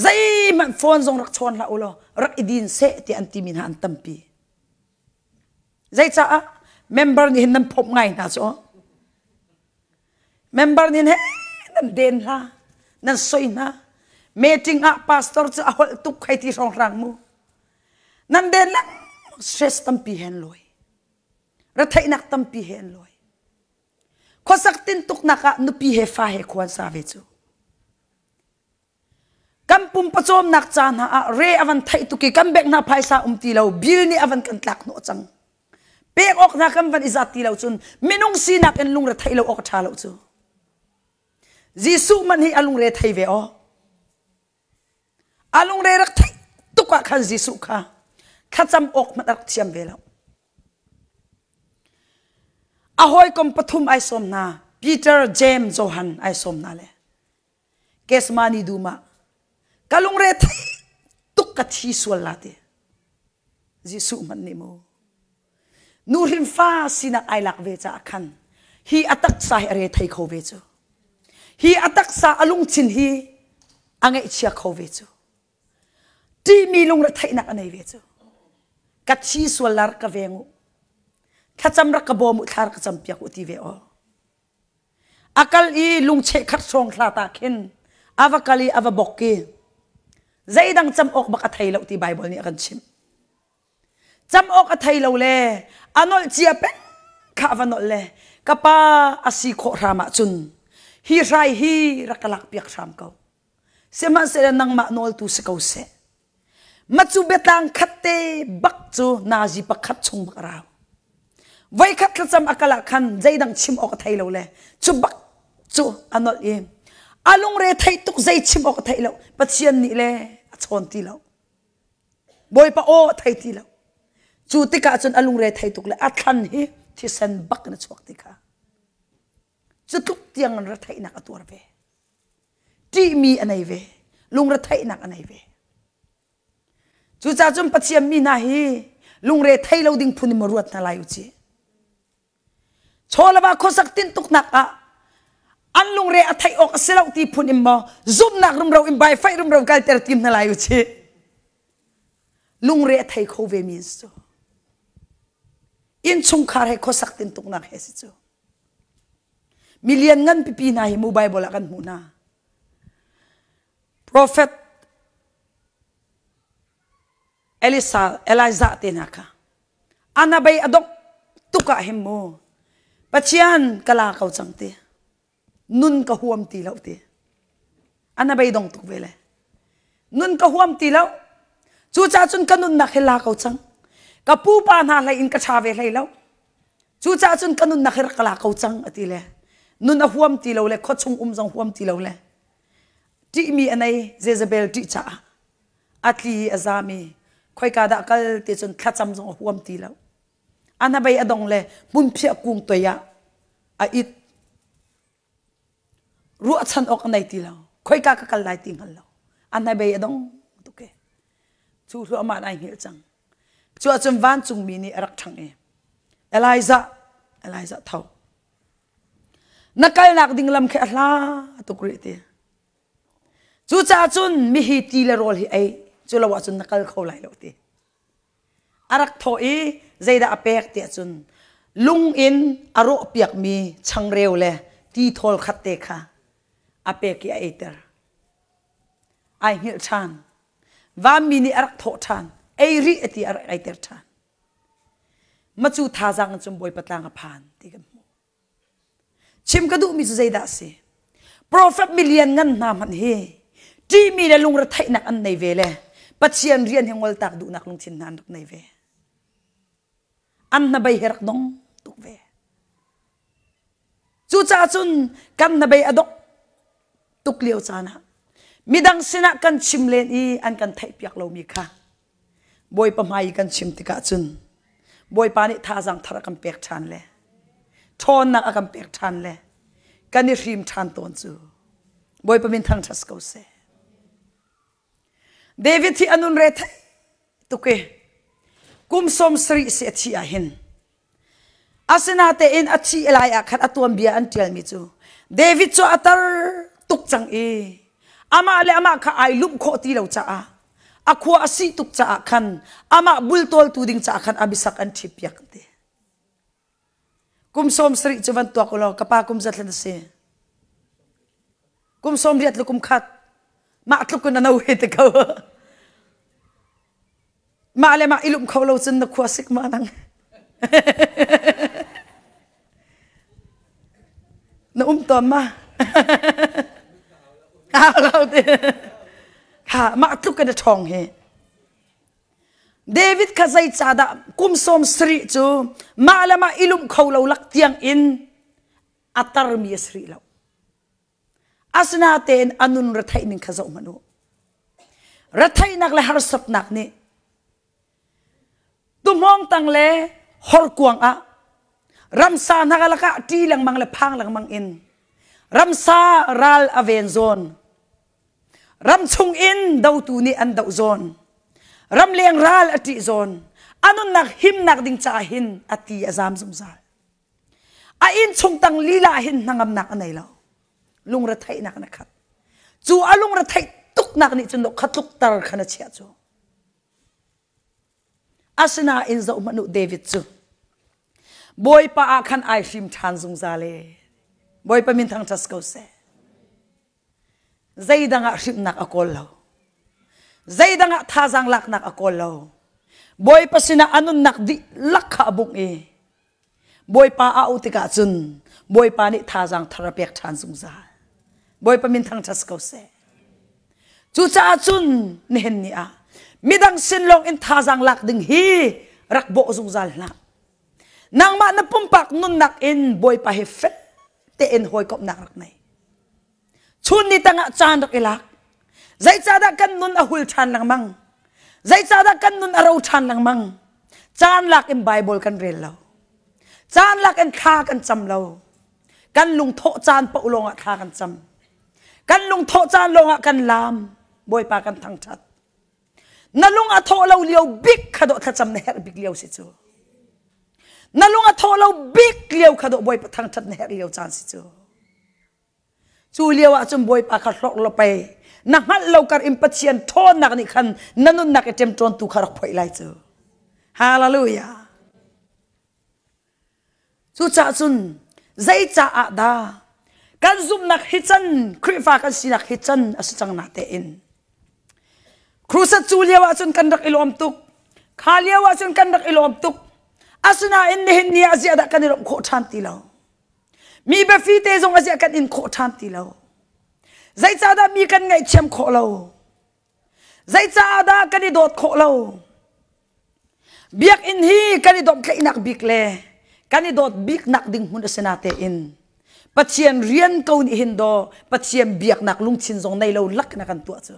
[SPEAKER 1] zeihmanh phone zong rak chawn hlah u law rak i din seh tiah an timi hna an tampi. Zeicaah member nih hin nan phomh ngai hna cu. Member nih he nan den hla nan soi hna. Meeting ah pastor cu a holh tuk hei ti hrawnghrang mu. Nan den lengmang stress tampi he an lawi. Retheihnak tampi he an lawi. Khuasak tintuknak ah nupi he fa he khua an sa ve cu. Kan pum pawcawmnak ca hna ah re a van theih tuk i kan bek hna phaisa um ti lo, bill nih a van kan tlak hnawh cang. Pek awk hna kan van i zat ti lo cun minung sinak in lungre theih lo awk a ṭha lo cu. Jesuh man hi a lungre thei ve aw. A lungre rak theih tuk ah khan Jesuh kha thlacam awk hmanh a rak thiam ve lo. A hawikom pathum ai sawm hna, Peter, James, Johan ai sawm hna le Gethsemane dum ah ka lungre theih tuk ka thi sual la ti. Jesuh hmanh nih mu nuhrin fa sinak ai lak ve caah khan hi a taksa hi a re thei kho ve cu. Hi a taksa a lungthin hi a ngaihchia kho ve cu. Ṭihmi lungretheihnak a nei ve cu. Ka thi sual la rak ka veng u. Thlacam rak ka bawm u, thla rak ka cam piak u ti ve aw. A kal i lungcheh khat hrawng hla ta khin a va kal i a va bok i zeidang cam awk bak a thei lo ti Bible nih a kan chimh. Cam awk a thei lo le a nolh cia peng kha a va nolh le ka pa a si khawh hram ahcun hi hrai hi rak ka lak piak hram ko. Sihmanhsehlaw nangmah nawltu si ko seh. Macu biatlang khat te bak cu nazi pakhat chung bak a rau. Voikhat thlacam a kal ah khan zeidang chim awk a thei lo le cu bak cu a nolh i a lungre theih tuk zei chim awk a theih lo Pathian nih le a chawn ti lo. Bawipa aw a thei ti lo. Cu tikah cun a lungre thei tuk le a thlan hi thisen bak in a chuak ti kha. Cu tluk tiang in retheihnak a tuar ve. Ṭihmi a nei ve. Lungretheihnak a nei ve. Cucaah cun Pathian mi hna hi lungre thei lo ding phun in maw ruat hna lai u ci. Chawlava khuasak tintuknak ah an lungre a theih awk a si lo ti phun in maw zumhnak rumro in baifaih rumro kalter tim hna lai u ci. Lungre a thei kho ve mi cu. Innchungkhar he khuasak tintuknak he si cu. Mi lianngan pipi hna hi mu Bible ah kan hmuh hna. Prophet Elisa, Elijah te hna kha anabei a dongh tuk ah hin mu Pathian ka la ko cang ti nun ka huam ti lo ti anabei dong tuk ve le nun ka huam ti lo cucaah cun ka nunnak hi la ko cang ka pupa hna hlei in ka ṭha ve hlei lo Cucaah cun ka nunnak hi rak ka la ko cang a ti le. Nun a huam ti lo le khuachung um zong huam ti lo le ṭihmi a nei Jezebel ṭih caah a tli i a zam i khoika dah kal ti cun thlacam zong a huam ti lo. A hnabei a dong le hmunphiah kung toi ah a it. Ruahchan awk a nei ti lo. Khoika ka kal lai ti hngal lo. A hnabei a dong tuk e. Cu hluahmah in ai hngilh cang. Cu ahcun vancungmi nih a rak ṭhangh i Elijah, Elijah tho. Na kalnak ding lam khi a hla tuk rih ti. Cucaah cun mihi ti le rawl hi ei, cu lo ahcun na kal kho lai lo ti. A rak thawh i zeidah a pek tiah cun lung in a rawhpiakmi changreu le ti thawl khat te kha a pek i a eiter. Ai hngilh ṭhan. Vanmi nih a rak thawh ṭhan. Ei rih a ti a rak eiter ṭhan. Macu thazaang in cun Bawipa tlang a phan ti kan hmuh. Chim ka duhmi cu zeidah a si? Profet milian ngan hna hmanh hi ṭihmi le lungretheihnak an nei ve le Pathian rian hi ngoltak duhnak lungthin hna an rak nei ve. An hnabei hi rak dong tuk ve. Cucaah cun kan hnabei a dok tuk lio caan ah midang sinah kan chim len i an kan theihpiak lomi kha Bawipa hmai i kan chim tikah cun Bawipa nih thazaang thar a kan pek ṭhan le ṭhawnnak a kan pek ṭhan le kan i hrim ṭhan tawn cu Bawipa min thangṭhat ko seh. David hi a nun re thei tuk i kum 70 si a thih ah hin Asinatein a thih lai ah khan a tuanbia an ṭialmi cu David cu a tar tuk cang i amah le amah kha ai lumh khawh ti lo caah a khua a sih tuk caah khan amah bultawltu ding caah khan Abisak an ṭhitpiak ti. Kum 70 cu van tuak u law ka pa kum zathlan a si. Kum 80 le kum khat mah tluk in a no he te ko. Mah le mah i lumh kho lo cun na khua sik ma nang. Na um tawn ma? Hau lo te. Ha mah tluk in a ṭhawng hi. David kha zeicahdah kum 70 cu mah le mah i lumh kho lo lak tiang in a tarmi a si rih lo. Asinatein a nun retheih ning kha zoh hmanh u. Retheihnak le harsatnak nih tuhmawng tang le horkuang ah ramsa hna lakah ṭi lengmang le phang lengmang in ramsa ral a ven zawn ram chung in dotu nih an doh zawn ramleng ral a ṭih zawn a nunnak himnak ding caah hin a ti a zam zungzal. A innchung tang lila hin hnangamnak a nei lo. Lungretheihnak in a khat. Cu a lungretheih tuknak nih cun kha tlukter khan a chiah cu. Asinain zoh hmanh u David cu Bawipa ah khan ai hrim ṭhan zungzal e. Bawipa min thangṭhat ko seh. Zeidang ah hrimhnak a kawl lo. Zeidang ah thazaang laknak a kawl lo. Bawipa sinah a nunnak dihlak kha a bungh i Bawipa a auh tikah cun Bawipa nih thazaang thar a pek ṭhan zungzal. Bawipa min thangṭhat ko seh. Cucaah cun nihin ni ah midang sin lawng in thazaang lak ding hi rak bawh zungzal hlah. Nangmah na pumpak nunnak in Bawipa he fel tein hawikomhnak rak nei. Chun ni tangah caan rak i lak. Zeicahdah kan nun a hul ṭhan lengmang? Zeicahdah kan nun a ro ṭhan lengmang? Caan lak in Baibal kan rel lo. Caan lak in thla kan cam lo. Kan lungthawh caan paoh lawngah thla kan cam. Kan lungthawh caan lawngah kan laam. Bawipa kan thangṭhat. Na lung a thawh lo lio bik kha dawh thlacam na herh bik lio si cu. Na lung a thawh lo bik lio kha dawh Bawipa thangṭhat na herh lio caan si cu. Cu lio ah cun Bawipa kha hlorh law pei na hngalh lo kar in Pathian ṭhawnnak nih khan na nunnak i ṭemṭawntu kha rak phoih lai cu. Hallelujah. Cucaah cun zeicaah dah kan zumhnak hi can Khrihfa kan sinak hi can a si cang na tein Crusade cu lio ah cun kan rak i lawm tuk. Kha lio ah cun kan rak i lawm tuk. Asinain nihin ni ah ziah dah kan i lawmh khawh ṭhan ti lo. Mi biafi te zong a ziah kan in khawh ṭhan ti lo. Zeicahdah mi kan ngaihthiam khawh lo? Zeicaah dah kan i dawt khawh lo? Biakinn hi kan i dawtlaihnak bik le kan i dawt biknak ding hmun a si natein. Pathian rian ko nih hin daw Pathian biaknak lungthin zong nei lo lak na kan tuah cu.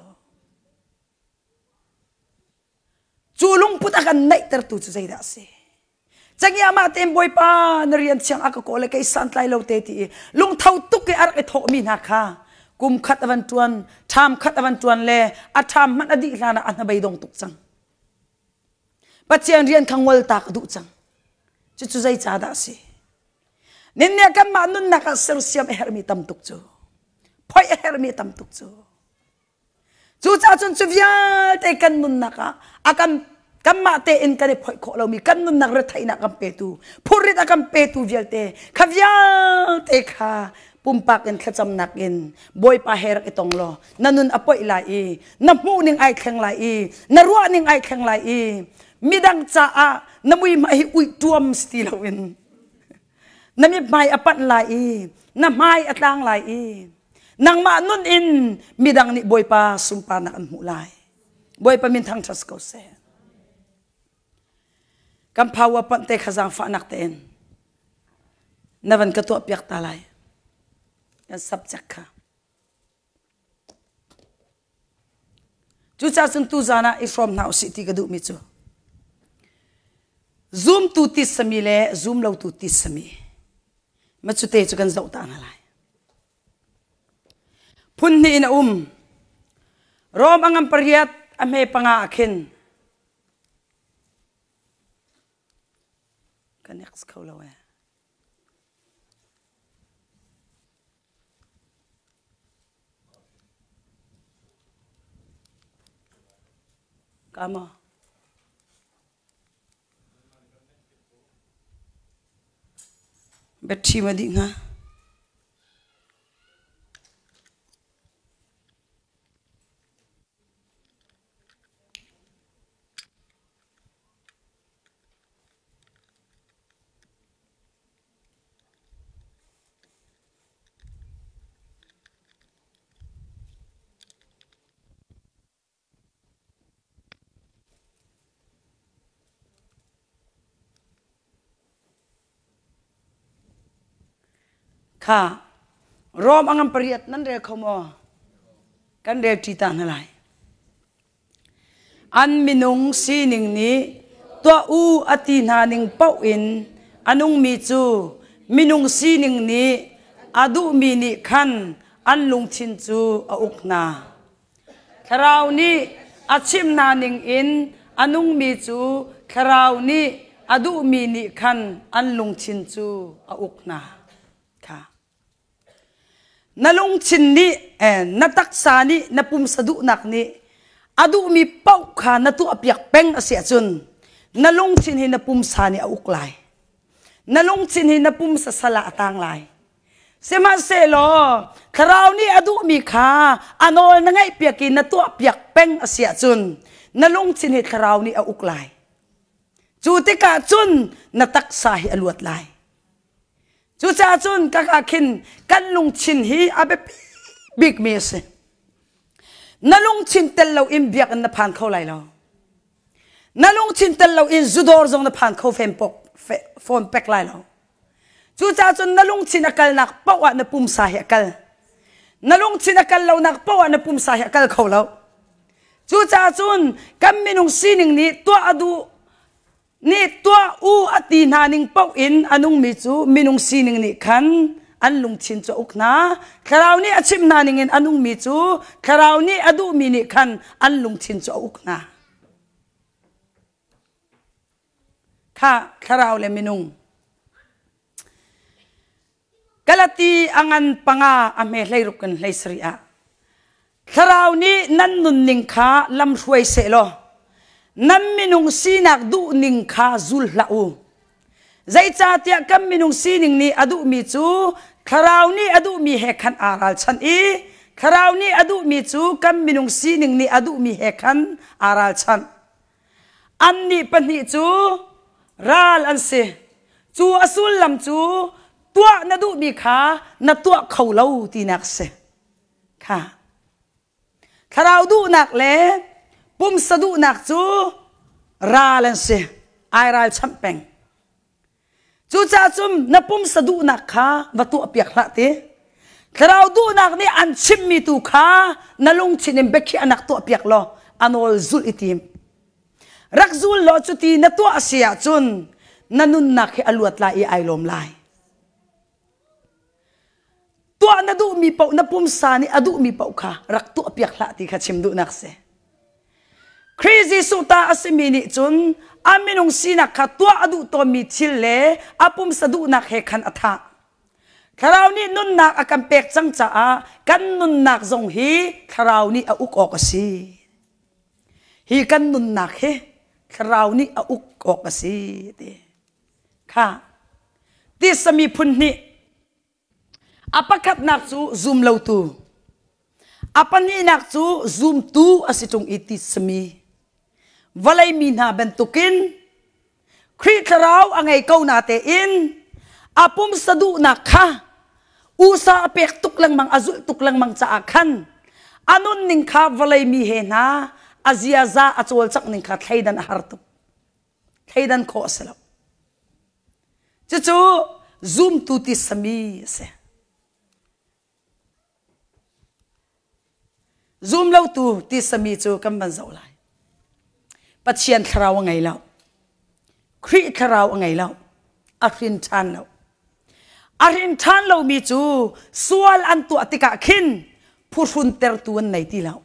[SPEAKER 1] Cu lungput a kan neihtertu cu zeidah a si? Cangiamah tein Bawipa na rian thiang a ka kawl le kei santlai lo te ti i lungtho tuk i a rak i thawhmi hna kha kum khat a van ṭuan, ṭham khat a van ṭuan le a ṭham hmanh a dih hlan ah a hnabei dong tuk cang. Pathian rian kha ngol ta ka duh cang. Cucu zei ca dah a si? Ninni ah kanmah nunnak ah sersiam a herhmi tam tuk cu. Phoih a herhmi tam tuk cu. Cucaah cun cu vialte kan nunnak ah a kan kanmah tein kan i phoih khawh lomi kan nunnak retheihnak kan petu phurrit a kan petu vialte kha vialte kha pumpak in thlacamnak in Bawipa he rak i tong law na nun a poih lai i na hmuh ning ai thleng lai i na ruah ning ai thleng lai i midang caah na muihmai hi uih tuam si ti loin na mithmai a panh lai i na hmai a tlang lai i nangmah nun in midang nih Bawipa sunparnak an hmuh lai. Bawipa min thangṭhat ko seh. Kan power panh te kha zaangfahnak tein na van ka tuah piak ta lai. Kan subject kha. Cucaah cun tuzaan ah i hrawm hna usih ti ka duhmi cu zumtu titsami le zumlotu titsami ma cu te cu kan zoh ta hna lai. Phun hnih in a um. Rom a ngam pariat a hme panga ah khin ka next kho lo eh. Ka maw? Battery ma dih hnga? Kha Rom a ngam pariat nan rel kho maw? Kan rel ṭi ta hna lai. An minung sining nih tuah u a ti hna ning paoh in a nungmi cu minung sining nih a duhmi nih khan an lungthin cu a uk hna. Thlarau nih a chimh hna ning in a nungmi cu Thlarau nih a duhmi nih khan an lungthin cu a uk hna. Kha. Na lungthin nih na taksa nih na pumsa duhnak nih a duhmi paoh kha na tuahpiak peng a si ahcun na lungthin hi na pumsa nih a uk lai. Na lungthin hi na pumsa sal ah a tang lai. Sihmanhsehlaw thlarau nih a duhmi kha a nawl na ngaihpiak i na tuahpiak peng a si ahcun na lungthin hi thlarau nih a uk lai. Cu tikah cun na taksa hi a luat lai. Cucaah cun kaka khin kan lungthin hi a biapi bikmi a si. Na lungthin tel loin biakinn na phan kho lai lo. Na lungthin tel loin zudawr zong na phan kho fem fawn pek lai lo. Cucaah cun na lungthin a kalnak paoh ah na pumsa hi a kal. Na lungthin a kal lonak paoh ah na pumsa hi a kal kho lo. Cucaah cun kan minung sining nih tuah a duh nih tuah u a ti hna ning paoh in a nungmi cu minung sining nih khan an lungthin cu a uk hna. Thlarau nih a chimh hna ningin a nungmi cu Thlarau nih a duhmi nih khan an lungthin cu a uk hna. Kha thlarau le minung. Galati a ngan panga a hme hleiruk in hlei sarih ah Thlarau nih nan nunning kha lamhruai sehlaw nan minung sinak duhning kha zul hlah u. Zeicahtiah kan minung sining nih a duhmi cu Thlarau nih a duhmi he khan aa ralchanh i Thlarau nih a duhmi cu kan minung sining nih a duhmi he khan aa ralchanh. Annih pahnih cu ral an si. Cu a sullam cu tuah na duhmi kha na tuah kho lo tinak a si. Kha. Thlarau duhnak le pumsa duhnak cu ral an si. Ai ralchanh peng. Cucaah cun na pumsa duhnak kha va tuahpiak hlah ti. Thlarau duhnak nih an chimhmi tu kha na lungthin in biakhiahnak tuahpiak law a nawl zulh i tim. Rak zul law cuti na tuah a si ahcun na nunnak hi a luat lai i ai lawm lai. Tuah na duhmi paoh na pumsa nih a duhmi paoh kha rak tuahpiak hlah ti kha chim duhnak si. Khrih Jesuh ta a simi nih cun a minung sinak kha tuah a duh tawnmi thil le a pumsa duhnak he khan a thah. Thlarau nih nunnak a kan pek cang caah kan nunnak zong hi Thlarau nih a uk awk a si. Hi kan nunnak hi Thlarau nih a uk awk a si ti. Kha tisa miphun nih a pakhatnak cu zumlotu, a pahnihnak cu zumtu a si ṭung i tisami vawlei mi hna bantukin Khrih Thlarau a ngei ko na tein a pumsa duhnak kha usa a pek tuk lengmang a zulh tuk lengmang caah khan a nunning kha vawlei mi he hna a ziaza a cawlcangh ning kha thleidan a har tuk. Thleidan khawh a si lo. Cucu zumtu ti sami a si. Zumlotu ti sami cu kan van zoh lai. Pathian thlarau a ngei lo. Khrih thlarau a ngei lo. A hrin ṭhan lo. A hrin ṭhan lomi cu sual an tuah tikah khin phuhrun tertu an nei ti lo.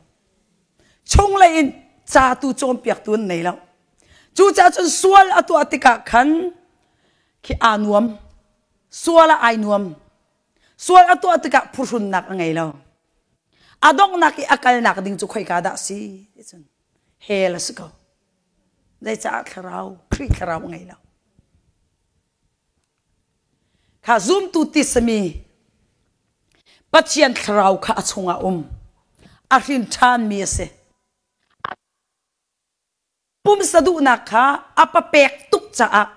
[SPEAKER 1] Chunglei in ca tu cawnpiaktu an nei lo. Cucaah cun sual a tuah tikah khan khi aa nuam. Sual ah ai nuam. Sual a tuah tikah phuhrunnak a ngei lo. A donghnak i a kalnak ding cu khoika dah si ti cun hell a si ko. Zeicah thlarau, Khrih thlarau a ngei lo. Kha zumtu tisami Pathian thlarau kha a chungah um. A hrin ṭhanmi a si. Pumsa duhnak kha a papek tuk caah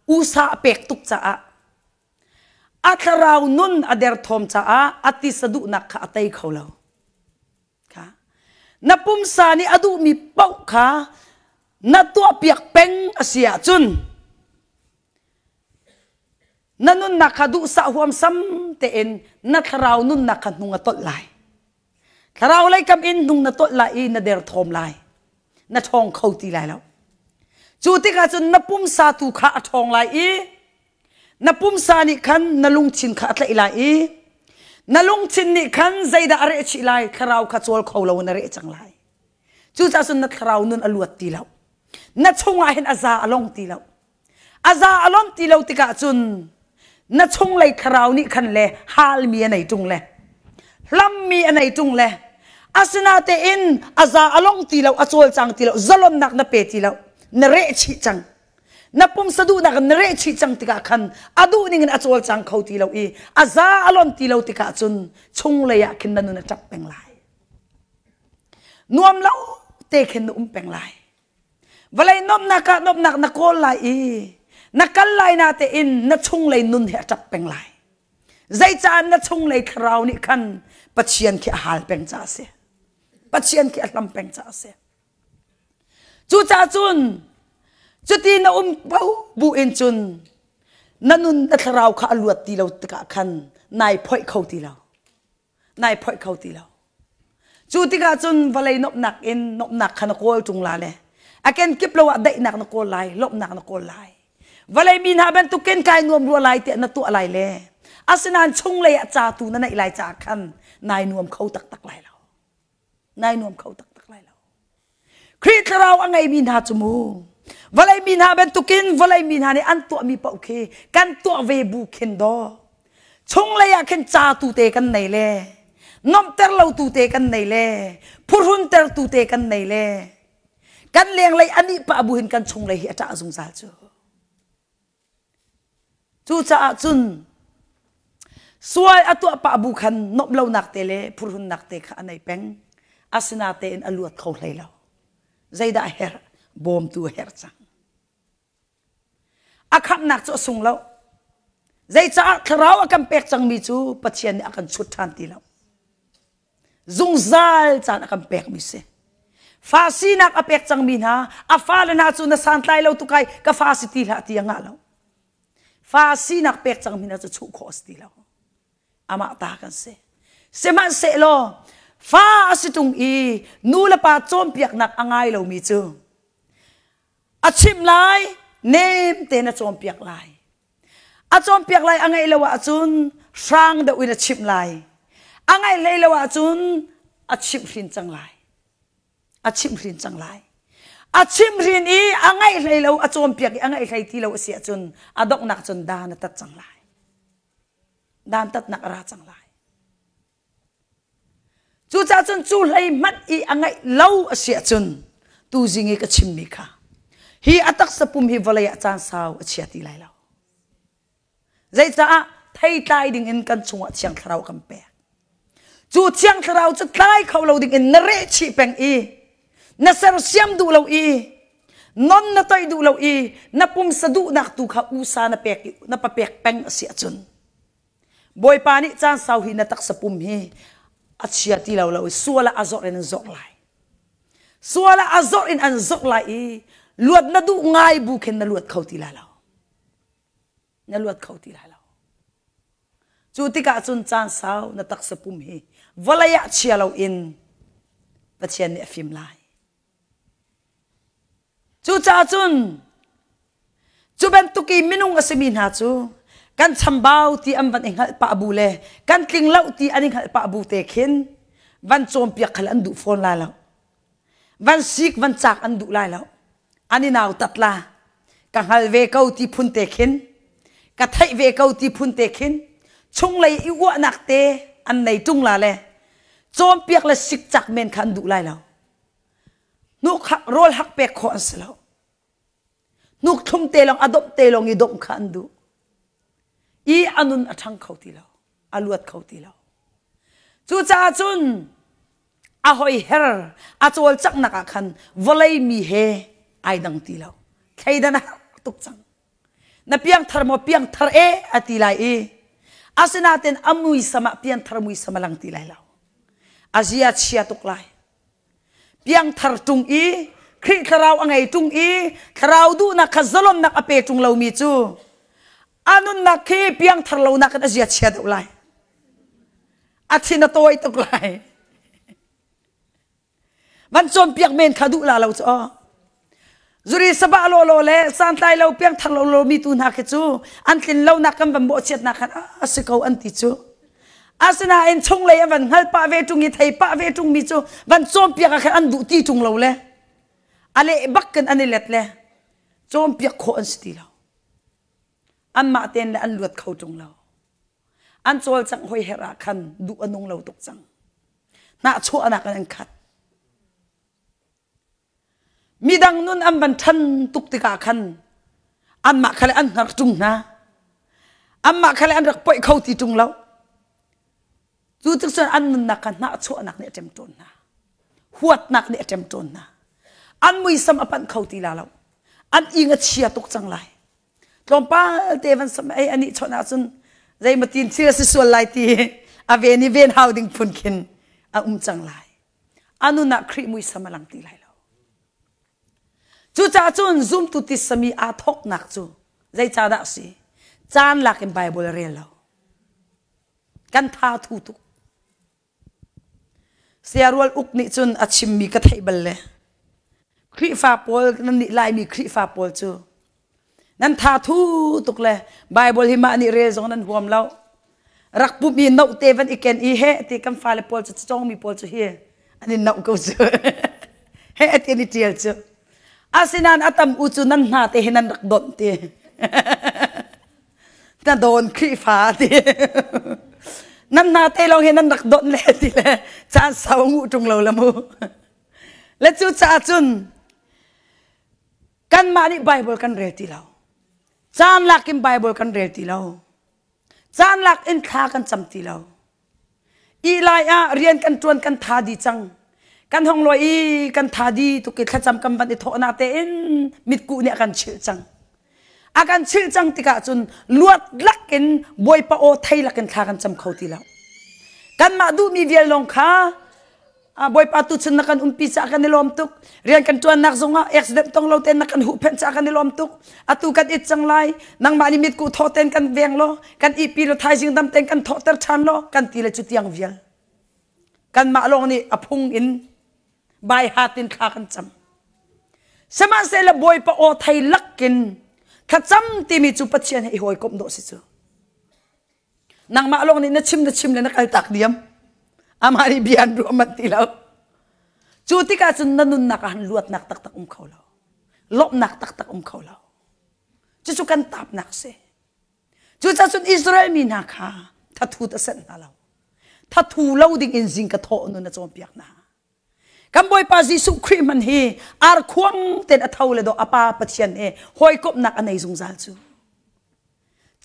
[SPEAKER 1] usa a pek tuk caah a thlarau nun a derthawm caah a tisa duhnak kha a tei kho lo. Kha na pumsa nih a duhmi paoh kha na tuahpiak peng a si ahcun na nunnak kha duhsah huamsam tein na thlarau nunnak kha hnung a tolh lai. Thlarau lei kam in hnung na tolh lai i na derthawm lai. Na ṭhawng kho ti lai lo. Cu tikah cun na pumsa tu kha a ṭhawng lai i na pumsa nih khan na lungthin kha a tlaih lai i na lungthin nih khan zeidah a reh chih lai thlarau kha cawl kho lo in a reh cang lai. Cucaah cun na thlarau nun a luat ti lo. Na chungah hin a za a long ti lo. A za a lon ti lo tikah cun na chunglei thlarau nih khan le halmi a nei ṭung le hlammi a nei ṭung le asinatein a za a long ti lo a cawlcang ti lo zalonnak na pe ti lo na reh chih cang na pumsa duhnak in na reh chih cang tikah khan a duh ning in a cawlcang kho ti lo i a za a lon ti lo tikah cun chunglei ah khin na nun a ṭap peng lai nuam lo te khin na um peng lai Vawlei nuamhnak ah nuamhnak na kawl lai i na kal lai na tein na chunglei nun hi a ṭap peng lai. Zeicah na chunglei thlarau nih khan Pathian khi a hal peng caah a si. Pathian khi a hlam peng caah a si. Cucaah cun cuti na um bu in cun na nun na thlarau kha a luat ti lo tikah khan nai phoih kho ti lo. Nai phoih kho ti lo. Cu tikah cun vawlei nuamhnak in nuamhnak kha na kawl ṭung la le a kenkip lo ah daihnak na kawl lai, lawmhnak na kawl lai. Vawlei mi hna bantukin kai nuam rua lai tiah na tuah lai le asinain chunglei ah ca tu na neih lai caah khan nai nuam kho taktak lai lo. Nai nuam kho taktak lai lo. Khrih thlarau a ngeimi hna cu mu vawlei mi hna bantukin vawlei mi hna nih an tuahmi paoh khi kan tuah ve bu khin daw chunglei ah khin ca tu te kan nei le nuamhter lo tu te kan nei le phuhrunter tu te kan nei le kan lenglei anih pah bu hin kan chunglei hi a ṭah zungzal cu Cucaah cun sual a tuah pah bu khan nuamh lonak te le phurhunnak te kha a nei peng. Asinatein a luat kho hlei lo. Zeidah a herh? Bawmtu a herh cang. A khamhnak cu a sung lo. Zeicaah thlarau a kan pek cangmi cu Pathian nih a kan chut ṭhan ti lo. Zungzal caan a kan pekmi si. Fa sinak a pek cangmi hna, a fale hna cu na santlai lo tukai ka fa si ti hlah ti a ngah lo. Fa sinak pek cang mi hna cu chuh khawh a si ti lo. Amah ta kan si. Sihmanhsehlaw fa a si ṭung i nu le pa cawnpiaknak a ngai lomi cu a chimh lai, nem tein a cawnpiak lai. A cawnpiak lai a ngaih lo ahcun hrang deuh in a chimh lai. A ngaih hlei lo ahcun a chimhhrin cang lai. A chimhhrin cang lai. A chimhhrin i a ngaih hlei lo, a cawnpiak i a ngaih hlei ti lo a si ahcun a donghnak cun dan a tat cang lai. Dantatnak a ra cang lai. Cucaah cun cu hlei hmanh i a ngaih lo a si ahcun tuzing i ka chimmi kha hi a taksa pum hi vawlei ah caan sau a chia ti lai lo. Zeicaah theitlai ding in kan chungah Thiang Thlarau kan pek. Cu Thiang Thlarau cu tlai kho lo ding in na reh chih peng i na sersiam duh lo i non na toih duh lo i na pumsa duhnak tu kha usa na pek i na papek peng a si ahcun Bawipa nih caan sau hi na taksa pum hi a chia ti lo lo i sual ah a zawrh in an zawrh lai. Sual ah a zawrh in an zawrh lai i luat na duh ngai bu khin na luat kho ti lai lo. Na luat kho ti lai lo. Cu tikah cun caan sau na taksa pum hi vawlei ah chia lo in Pathian nih a fim lai. Cucaah cun cu bantuk i minung a simi hna cu kan chambau ti an van i hngalh pah bu le kan tling lo ti an i hngalh pah bu te khin van cawnpiak khal an duh fawn lai lo. Van sik van cak an duh lai lo. An i nautat la. Ka hngal ve ko ti phun te khin ka theih ve ko ti phun te khin chunglei i uahnak te an nei ṭung la le cawnpiak le sikcak men kha an duh lai lo. Hnuk rawl hak pek khawh an si lo. Hnuk thlum te lawng a domh te lawng i domh kha an duh. I a nun a ṭhang kho ti lo. A luat kho ti lo. Cucaah cun a hoiher a cawlcanghnak ah khan vawlei mi he ai dang ti lo. Thleidan a har tuk cang. Na piangthar maw piangthar e a ti lai i asinain a muisam ah piangthar muisam a lang ti lai lo. A zia chia tuk lai. Piangthar ṭung i Khrih thlarau a ngei ṭung i thlarau duhnak kha zalonnak a pe ṭung lomi cu a nunnak khi piangthar lonak in a zia chia deuh lai. A thin a tawi tuk lai. Van cawnpiak men kha duh la lo cu aw. Zuri sabah lawlaw le santlai lo piangthar lo lo mi tu hna khi cu an tlin lonak kan van mawhchiatnak khan a si ko an ti cu. Asinain chunglei a van hngal pah ve ṭung i thei pah ve ṭung mi cu van cawnpiak ah khan an duh ti ṭung lo le a leh bak kan an i let le cawnpiak khawh an si ti lo. Anmah tein le an luat kho ṭung lo. An cawlcangh hoi herh ah khan duh a nung lo tuk cang. Hnahchuahnak in an khat. Midang nun an van ṭhan tuk tikah khan anmah kha le an hngar ṭung hna. Anmah kha le an rak poih kho ti ṭung lo. Cu tik cun an nunnak kha hnahchuahnak nih a ṭemṭawn hna. Huatnak nih a ṭemṭawn hna. An muisam a panh kho ti la lo. An ing a chia tuk cang lai. Tlawmpal te van sam ei anih chawnh ahcun zeimatin thil a si sual lai ti a ven i ven hau ding phun khin a um cang lai. A nun ah Khrih muisam a lang ti lai lo. Cucaah cun zumtu tissami aa thawknak cu zeicahdah a si? Caan lak in Bible a rel lo. Kan tha thu tuk. Siarual uk nih cun a chimmi ka theih bal le Khrihfa pawl nan nih Laimi Khrihfa pawl cu Nan tha thu tuk le Bible hi mah nih rel zong nan huam lo. Rak pumh i noh te van i ken i he ti kan fale pawl cu cawngmi pawl cu hi an in noh ko cu. He ti an i ṭial cu. Asinain a tam u cu nan hna te hi nan rak donh ti. Na dawn Khrihfa ti. Nan hna te lawng hi nan rak donh le ti le caan sau nguh ṭung lo la mu. Le cu caah cun Kanmah nih Bible kan rel ti lo. Caan lak in Bible kan rel ti lo. Caan lak in thla kan cam ti lo. I lai ah rian kan ṭuan kan tha di cang. Kan hong lawi i kan tha di tuk i thlacam kan van i thawh na tein mitkuh nih a kan chilh cang. A kan chilh cang tikah cun luat lak in Bawipa aw thei lak in thla kan cam kho ti lo. Kanmah duhmi vial lawng kha. Bawipa tu chun na kan umpi caah kan i lawm tuk. Rian kan ṭuannak zongah accident tong lo tein na kan huhphenh caah kan i lawm tuk. Atu kan it cang lai. Nangmah nih mitkuh thaw tein kan veng law, kan ihpi law thaizing dam tein kan thawhter ṭhan law kan ti le cu tiang vial. Kanmah lawng nih a phung in bai hat in thla kan cam. Sihmanhsehlaw Bawipa aw thei lakin thlacam timi cu Pathian he i hawikomh dawh si cu. Nangmah lawng nih na chim na chim le na kal tak diam. Amah nih bia an ruah manh ti lo. Cu tikah cun na nunnak ah han luatnak taktak um kho lo. Lawmhnak taktak um kho lo. Cucu kan tapnak si. Cucaah cun Israel mi hna kha thathut a senh hna lo. Thathu lo ding in zing ka thawh nun a cawnpiak hna. Kan Bawipa Jesuh Khrih hmanh hi arkhuang ten a tho le do a Pa Pathian he hawikomhnak a nei zungzal cu.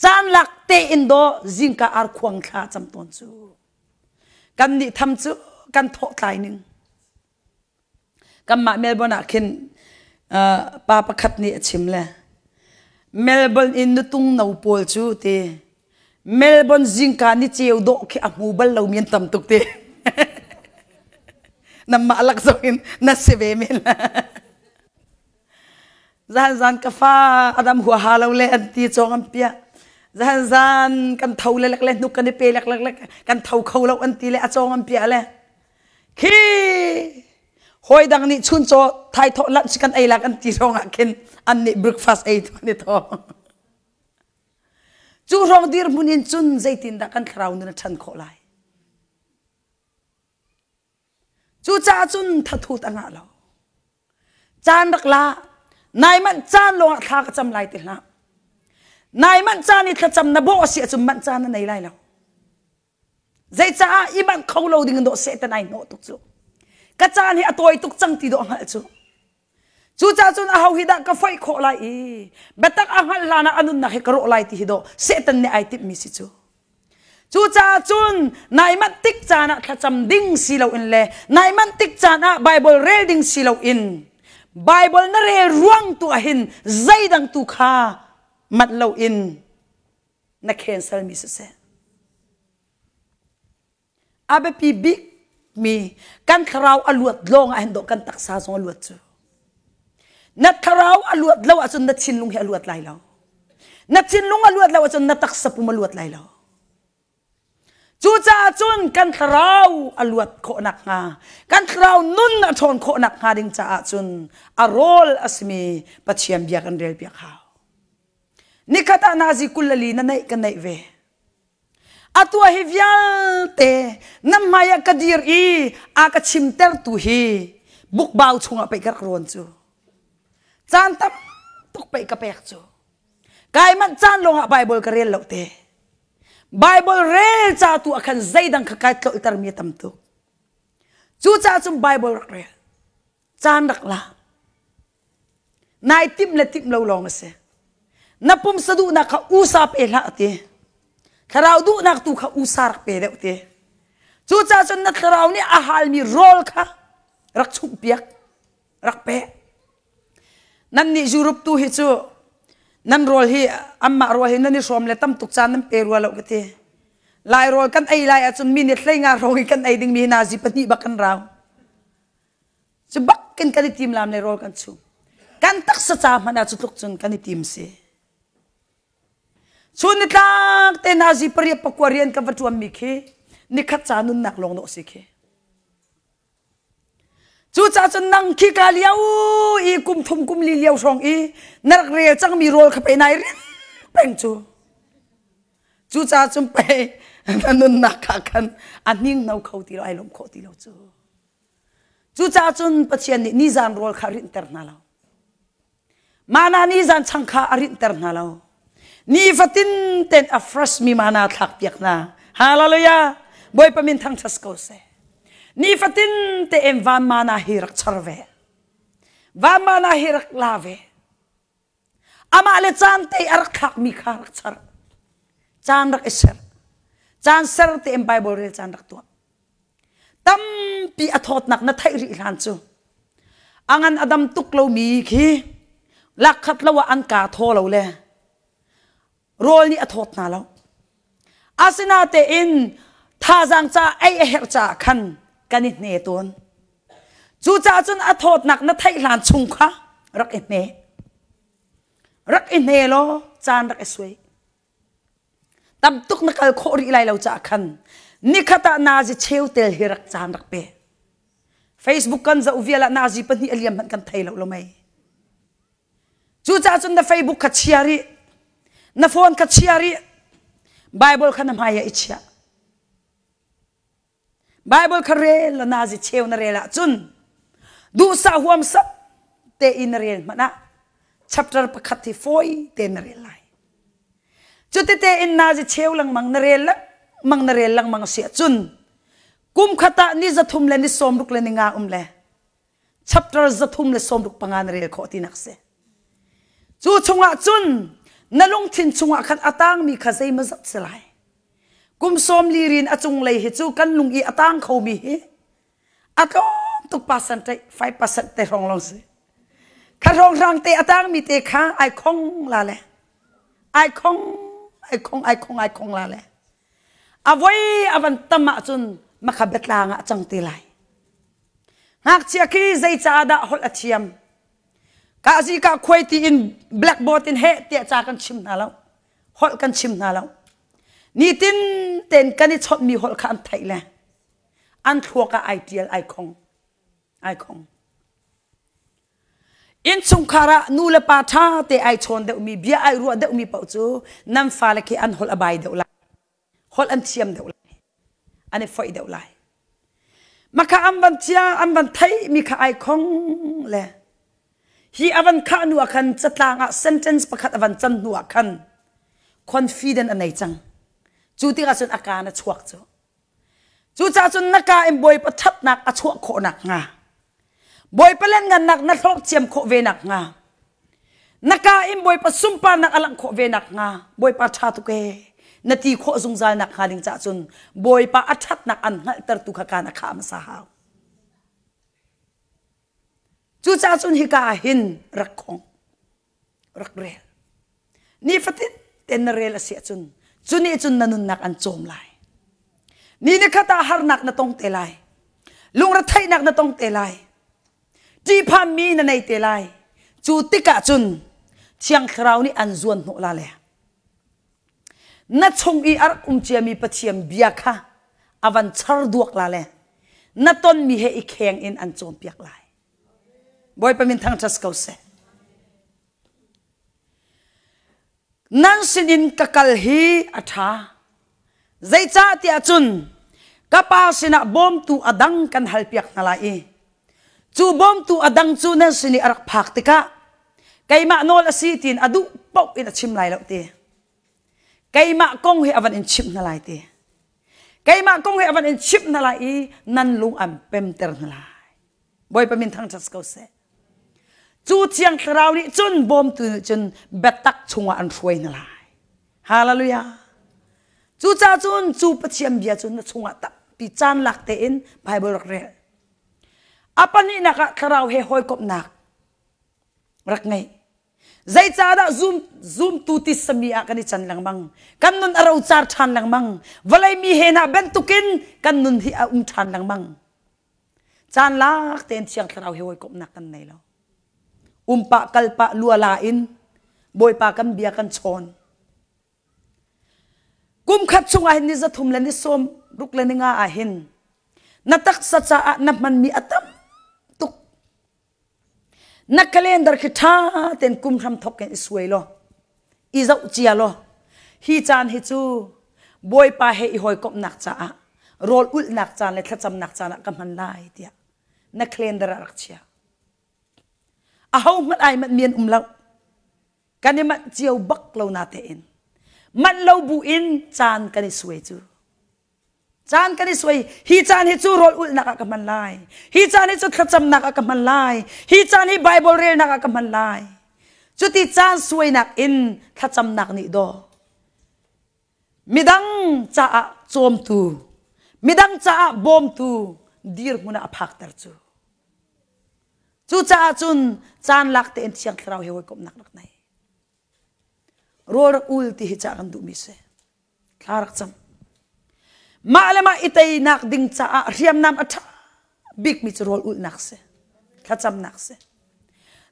[SPEAKER 1] Caan lak tein do zingka arkhuang thla cam tawn cu. Kan nih tham cu kan thawh tlai ning. Kanmah Melbourne ah khin uh, pa pakhat nih a chim le Melbourne in nutung no pawl cu ti Melbourne zingka ni ceu dawh khi a hmu bal lomi an tam tuk ti. Namah lak zong in na si ve men. Zan zan ka fa adam huaha lo le an ti cawng an piah. Zan zan kan tho le lek le hnuk kan i pe lek lek lek kan tho kho lo an ti le a cawng an piah le. Khi hawi dang nih chun caw thai thawh lunch kan ei lak an ti rong ah khin an nih breakfast ei tu an i thaw. Cu hrawng dirhmun in cun zeitindah kan thlarau nun a ṭhan khawh lai? Cucaah cun thathut a ngah lo. Caan rak la. Nai manh caan lawngah thla ka cam lai ti hlah. Nai manh caan i thlacam na bawh a si ahcun manh caan na nei lai lo. Zeicaah i manh kho lo ding in dawh Satan ai hnawh tuk cu. Ka caan hi a tawi tuk cang ti dawh a hngalh cu. Cucaah cun aho hi dah ka foih khawh lai i biatak a hngalh hlan ah a nunnak hi ka rawh lai ti hi dawh Satan nih ai timhmi si cu. Cucaah cun nai manh tik caan ah thlacam ding si loin le nai manh tik caan ah Bible rel ding si loin Bible na rel ruang tu ah hin zeidang tu kha manh loin na cancel mi siseh. A biapi bikmi kan thlarau a luat lawng ah hin dawh kan taksa zong a luat cu. Na thlarau a luat lo ahcun na thinlung hi a luat lai lo. Na thinlung a luat lo ahcun na taksa pum a luat lai lo. Cucaah cun kan thlarau a luat khawh nakhnga, kan thlarau nun a ṭhawn khawh nakhnga ding caah cun a rawl a simi Pathian bia kan relpiak hau. Nikhat ah nazi 24 na neih ka neih ve. Atu hi vialte na hmai ah ka dir i a ka chimtertu hi bukbau chungah pei ka rak rawn cu. Caan tam tuk pei ka pek cu. Kai manh caan lawngah Bible ka rel lo te. Bible rel ca tu ah khan zeidang kha kai tlolhter mi a tam tuk. Cucaah cun Bible rak rel. Caan rak la. Nai timh le timh lo lawng a si. Na pumsa duhnak kha usa pe hlah ti. Thlarau duhnak tu kha usa rak pe deuh ti. Cucaah cun na thlarau nih a halmi rawl kha rak chumhpiak, rak pe. Nannih Europe tu hi cu nan rawl hi anmah rawl hi nan i hrawm le tam tuk caan nan pe rua lo ka ti. Lai rawl kan ei lai ahcun minute 15 hrawng i kan ei dingmi hi nazi pahnih bak kan rau. Cu bak in kan i tim lam le rawl kan chum. Kan taksa ca hmanh ah cu tluk cun kan i tim si. Chun nitlak te nazi pariat pakua rian kan va ṭuan mi khi nikhat ca nunnak lawng dawh si khi. Cucaah cun nang khi ka lio i kum thum kum li lio hrawng i na rak rel cangmi rawl kha pei nai rin peng cu. Cucaah cun pei na nunnak kha khan a hninghno kho ti lo ai lawm khawh ti lo cu. Cucaah cun Pathian nih nizan rawl kha a rinhter hna lo. Mana nizan chang kha a rinhter hna lo. Nifatin ten a fresh mi mana thlak piak hna. Hallelujah! Bawipa min thangṭhat ko seh. Nifatin tein van mana hi rak char ve. Van mana hi rak la ve. Amah le caan te a rak thlakmi kha rak char. Caan rak i ser. Caan ser tein Bible rel caan rak tuah. Tampi a thawtnak na theih rih hlan cu a ngan a dam tuk lomi khi lakkhat lo ah an kaa thaw lo le rawl nih a thawt hna lo. Asinatein thazaang ca ei a herh caah khan kan i hne tawn. Cucaah cun a thawtnak na theih hlan chung kha rak i hne. Rak i hne law caan rak i suai. Tam tuk na kal khawh rih lai lo caah khan nikhat ah nazi cheu tel hi rak caan rak pe. Facebook kan zoh vial ah nazi pahnih a liam hmanh kan thei lo lo mei. Cucaah cun na Facebook kha chia rih. Na phone kha chia rih. Bible kha na hmai ah i chiah. Bible kha rel la nazi cheu na rel ahcun duhsah huamsam te in na rel hmanh ah chapter pakhat hi fawi te na rel lai. Cutite in nazi cheu lengmang na rel lengmang na rel lengmang si ahcun kum khat ah ni 300 le ni 60 le ni nga um le chapter 365 na rel khawh tinak si. Cu chungah cun na lungthin chungah khan a tangmi kha zeimazat si lai. Kum sawm li rin a cunglei hi cu kan lung i a tang khomi hi a tlawm tuk percent 5% te hrawng lawng si. Kha hrawnghrang te a tangmi te kha ai khong la le ai khong ai khong ai khong ai khong la le a voi a van tam ahcun makha biatlang ah cang te lai. Ngakchia khi zei dah holh a thiam? Ka zi ka khuai ti in blackboard in heh tiah ca kan chim hna lo. Holh kan chim hna lo. Nitin ten kan i chawnhmi holh kha an theih le an thluak ah ai tial ai khong. Ai khong. Innchungkhar ah nu le pa ṭha te ai chawn deuhmi bia ai ruah deuhmi paoh cu nan fale khi an holh a bai deuh lai. Holh an thiam deuh lai. An i foih deuh lai. Makha an van cia an van theih mi kha ai khong le hi a van khah hnu ah khan catlang ah sentence pakhat a van can hnu ah khan confident a nei cang. Cu tikah cun a kaan a chuak cu. Cucaah cun na ka in Bawipa ṭhatnak a chuah khawh nakhnga, Bawipa lianngannak na hlawhthiam khawh ve nakhnga, na ka in Bawipa sunparnak a langh khawh ve nakhnga, Bawipa ṭha tuk ee, na ti khawh zungzal nakhnga ding caah cun Bawipa a ṭhatnak an hngalhtertu kha kaan a khah hmasa hau. Cucaah cun hika ah hin rak khong. Rak rel. Nifatin ten na rel a si ahcun cu nih cun na nunnak an cawm lai. Ni ni khat ah harnak na tong te lai. Lungretheihnak na tong te lai. Ṭihphanmi na nei te lai. Cu tikah cun Thiang Thlarau nih an zuan hnawh la le na chung i a rak um ciami Pathian bia kha a van char duak la le na tonmi he i kheng in an cawnpiak lai. Bawipa min thangṭhat ko seh. Nan sinin ka kal hi a ṭha. Zeicah tiah cun ka pa sinah bawmtu a dang kan halpiak hna lai i cu bawmtu a dang cu nan sin i a rak phak tikah keimah nawl a si tiin a duh paoh in a chim lai lo ti. Keimah kong hi a van in chimh hna lai ti. Keimah kong hi a van in chimh hna lai i nan lung an pemter hna lai. Bawipa min thangṭhat ko seh. Cu Thiang Thlarau nih cun bawmtu nih cun biatak chungah an hruai hna lai. Hallelujah. Cucaah cun cu Pathian bia cu na chungah tampi caan lak tein Bible rak rel. A pahnihnak ah Thlarau he hawikomhnak rak ngei. Zeicahdah zum, zumtu tisami ah kan i can lengmang. Kan nun a rocar ṭhan lengmang. Vawlei mi he hna bantukin kan nun hi a um ṭhan lengmang. Caan lak tein Thiang Thlarau he hawikomhnak kan nei lo. Umpah kalpah luala in Bawipa kan bia kan chawn. Kum khat chungah hin ni 300 le ni 60 le ni nga ah hin na taksa caah na hmanmi a tam tuk. Na calendar khi ṭha tein kum hram thawk in i suai law, i zoh cia law, hi caan hi cu Bawipa he i hawikomhnak caah rawl ulhnak caan le thlacamnak caan ah ka hman lai tiah na calendar ah rak chia. Aho hmanh ai manh mi an um lo. Kan i manh cio bak lo na tein. Manh lo bu in caan kan i suai cu. Caan kan i suai. Hi caan hi cu rawl ulhnak ah ka hman lai. Hi caan hi cu thlacamnak ah ka hman lai. Hi caan hi Bible relnak ah ka hman lai. Cuti caan suainak in thlacamnak nih daw. Midang caah cawmtu, midang caah bawmtu dirhmun ah a phakter cu. Cucaah cun caan lak tein Thiang Thlarau he hawikomhnak rak nei. Rawl rak ul ti hi cah kan duhmi si. Thla rak cam. Mah le mah i teinak ding caah hriamnam a ṭha bikmi cu rawl ulhnak si. Thlacamnak si.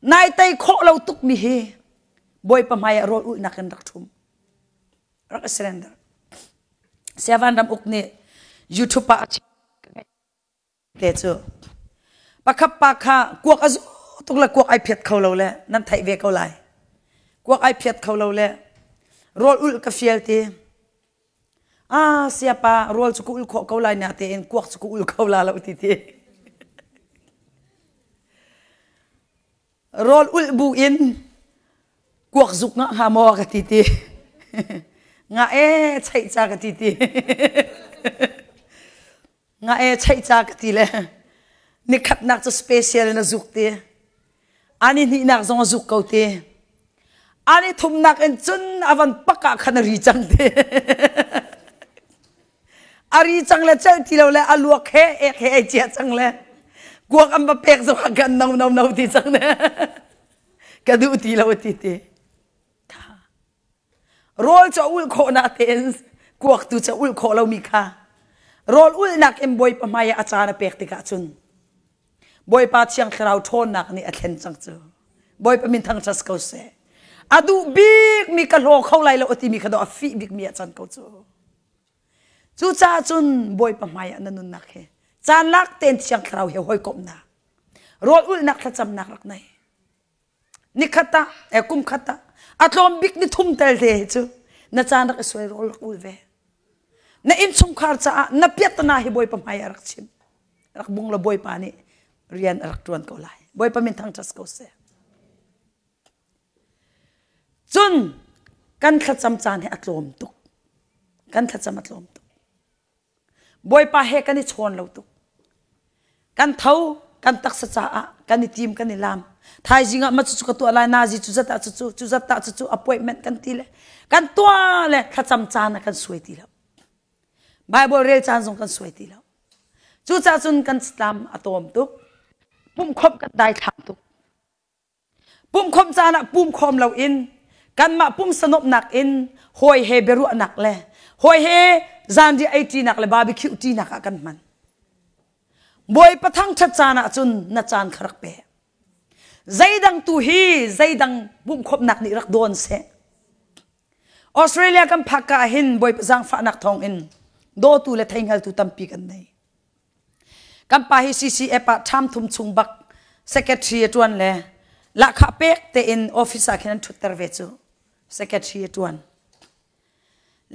[SPEAKER 1] Nai tei khawh lo tukmi hi Bawipa hmai ah rawl ulhnak in rak ṭhum. Rak i surrender. Siavan ram uk nih YouTube ah a chim te cu pakhat pa kha kuak a zu tuk le kuak ai phiat kho lo le nan theih ve ko lai. Kuak ai phiat kho lo le rawl ulh ka fial ti. Ah siapa rawl cu ka ul khawh ko lai na tein kuak cu ka ul kho la lo ti ti. Rawl ulh bu in kuak zuk ngah hnga maw ka ti ti. Nga e cheih ca ka ti ti. Nga e cheih ca ka ti le nikhatnak cu special na zuk ti. Ani hnihnak zong a zuk ko ti. Ani thumnak in cun a van pak ah khan a ri cang ti. A ri cang le celh ti lo le a luak he ek he ai cia cang le kuak an va pek zong ah kan no no no ti cang ne. Ka duh ti lo ti ti. Rawl cu a ulh khawh na tein kuak tu cu a ulh khawh lomi kha rawl ulhnak in Bawipa hmai ah a caan a pek tikah cun Bawipa Thiang Thlarau ṭhawnnak nih a thlen cang cu. Bawipa min thangṭhat ko seh. A duh bikmi ka hlaw kho lai lo a timi kha dawh a fih bikmi a can ko cu. Cucaah cun Bawipa hmai ah na nunnak hi caan lak tein Thiang Thlarau he hawikomhnak rawl ulhnak thlacamnak rak nei. Nikhat ah, eh, kum khat ah, a tlawm bik ni thum tel te hi cu na caan rak i suai rawl rak ul ve. Na innchungkhar caah na piahtana hi Bawipa hmai ah rak chim. Rak bung la Bawipa nih rian a rak ṭuan ko lai. Bawipa min thangṭhat ko seh. Cun kan thlacam caan hi a tlawm tuk. Kan thlacam a tlawm tuk. Bawipa he kan i chawn lo tuk. Kan tho, kan taksa caah kan i tim, kan i lam. Thaizing ah ma cucu ka tuah lai, nazi cu zat ah cucu, cu zat ah cucu appointment kan ti le kan tuah le thlacam caan ah kan suai ti lo. Bible rel caan zong kan suai ti lo. Cucaah cun kan tlam a tawm tuk. Pumhkhawmh kan daithlang tuk. Pumkhawmh caan ah pumkhawm loin kanmah pumsa nuamhnak in hawi he biaruahnak le hawi he zanriah ei ṭinak le barbecue ṭinak ah kan hman. Bawipa thangṭhat caan ah cun na caan kha rak pe. Zeidang tu hi zeidang pumkhawmhnak nih rak dawn seh. Australia kan phak ka ah hin Bawipa zaangfahnak thawngin dawtu le theihngaltu tampi kan nei. Kan pa hi CCF ah ṭham thum chung bak secretary a ṭuan le lahkhah pek tein office ah khin an ṭhutter ve cu. Secretary a ṭuan.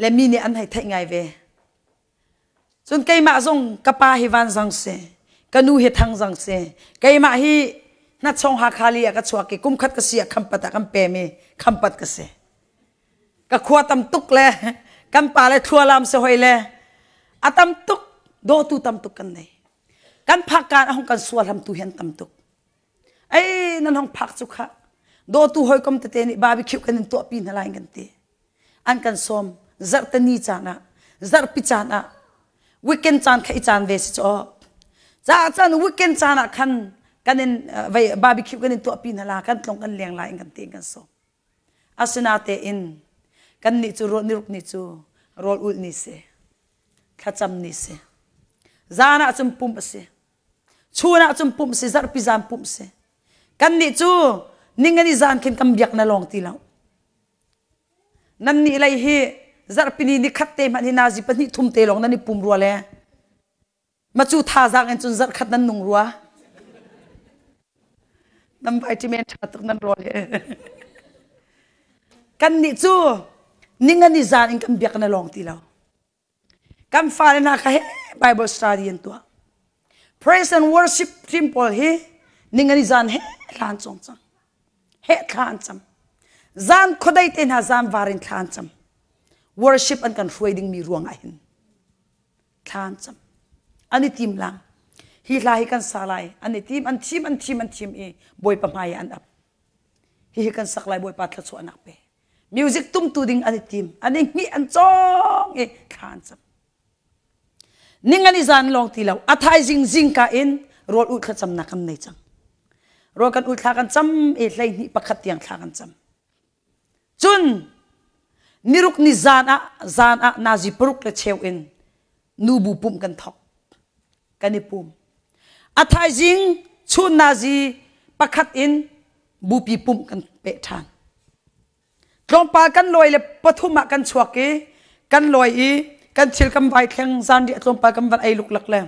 [SPEAKER 1] Le mi nih an hei theih ngai ve. Cun keimah zong ka pa hi vanzang si, ka nu hi thangzang si. Keimah hi hnachong Hakha li ah ka chuak i kumkhat ka si ah Khampat ah kan pem i Khampat ka si. Ka khua tam tuk le kan pa le thlualam si hoi le a tam tuk dawtu tam tuk kan nei. Kan phak kaan a hong kan sual ham tu hi an tam tuk. Ei nan hong phak cu kha dawtu hawikom tete nih barbecue kan in tuahpi hna lai kan ti. An kan sawm zarhteni caan ah zarhpi caan ah weekend caan kha i caan ve si caw. Caah caan weekend caan ah khan kan in vei barbecue kan in tuahpi hna la kan tlong kan leng lai kan ti kan sawm. Asinatein kannih cu niruk ni cu rawl ulh ni si, thlacam ni si. Zan ah cun pumh a si. Chun ah cun pumh si, zarhpi zan pumh si. Kannih cu ningani zan khin kan biak na lawng ti lo. Nannih lei hi zarhpi ni ni khat te hmanh hi nazi pahnih thum te lawng nan i pum rua le Ma cu thazaang in cun zarhkhat nan nung rua. Nan vitamin ṭha tuk nan rawl he. Kan nih cu ningani zan in kan biak na lawng ti lo. Kan fale hna kha he Bible study an tuah. Praise and worship team pawl hi ningani zan he thla an cawng cang. He thla an cam. Zan khuadei te hna zan var in thla an cam. Worship an kan hruai dingmi ruang ah hin. Thla an cam. An i tim lang. Hi hla hi kan sa lai. An i tim, an thim, an thim, an thim i Bawipa hmai ah an ap. Hihi kan sak lai Bawipa thluachuahnak pe. Music tumtu ding an i tim. An i hngih, an cawng i thla an cam. Ning an i zan lawng ti lo. A thaizing zingka in rawl ulh thlacamnak kan nei cang. Rawl kan ulh thla kan cam i 12 pakhat tiang thla kan cam. Cun niruk ni zan ah zan ah nazi paruk le cheu in nubu pumh kan thok. Kan i pum. A thaizing Chun nazi pakhat in bupi pumh kan peh ṭhan. Tlawmpal kan lawi le pathum ah kan chuak i kan lawi i kan thil kan vai thleng zanriah tlawmpal kan van ei luklak le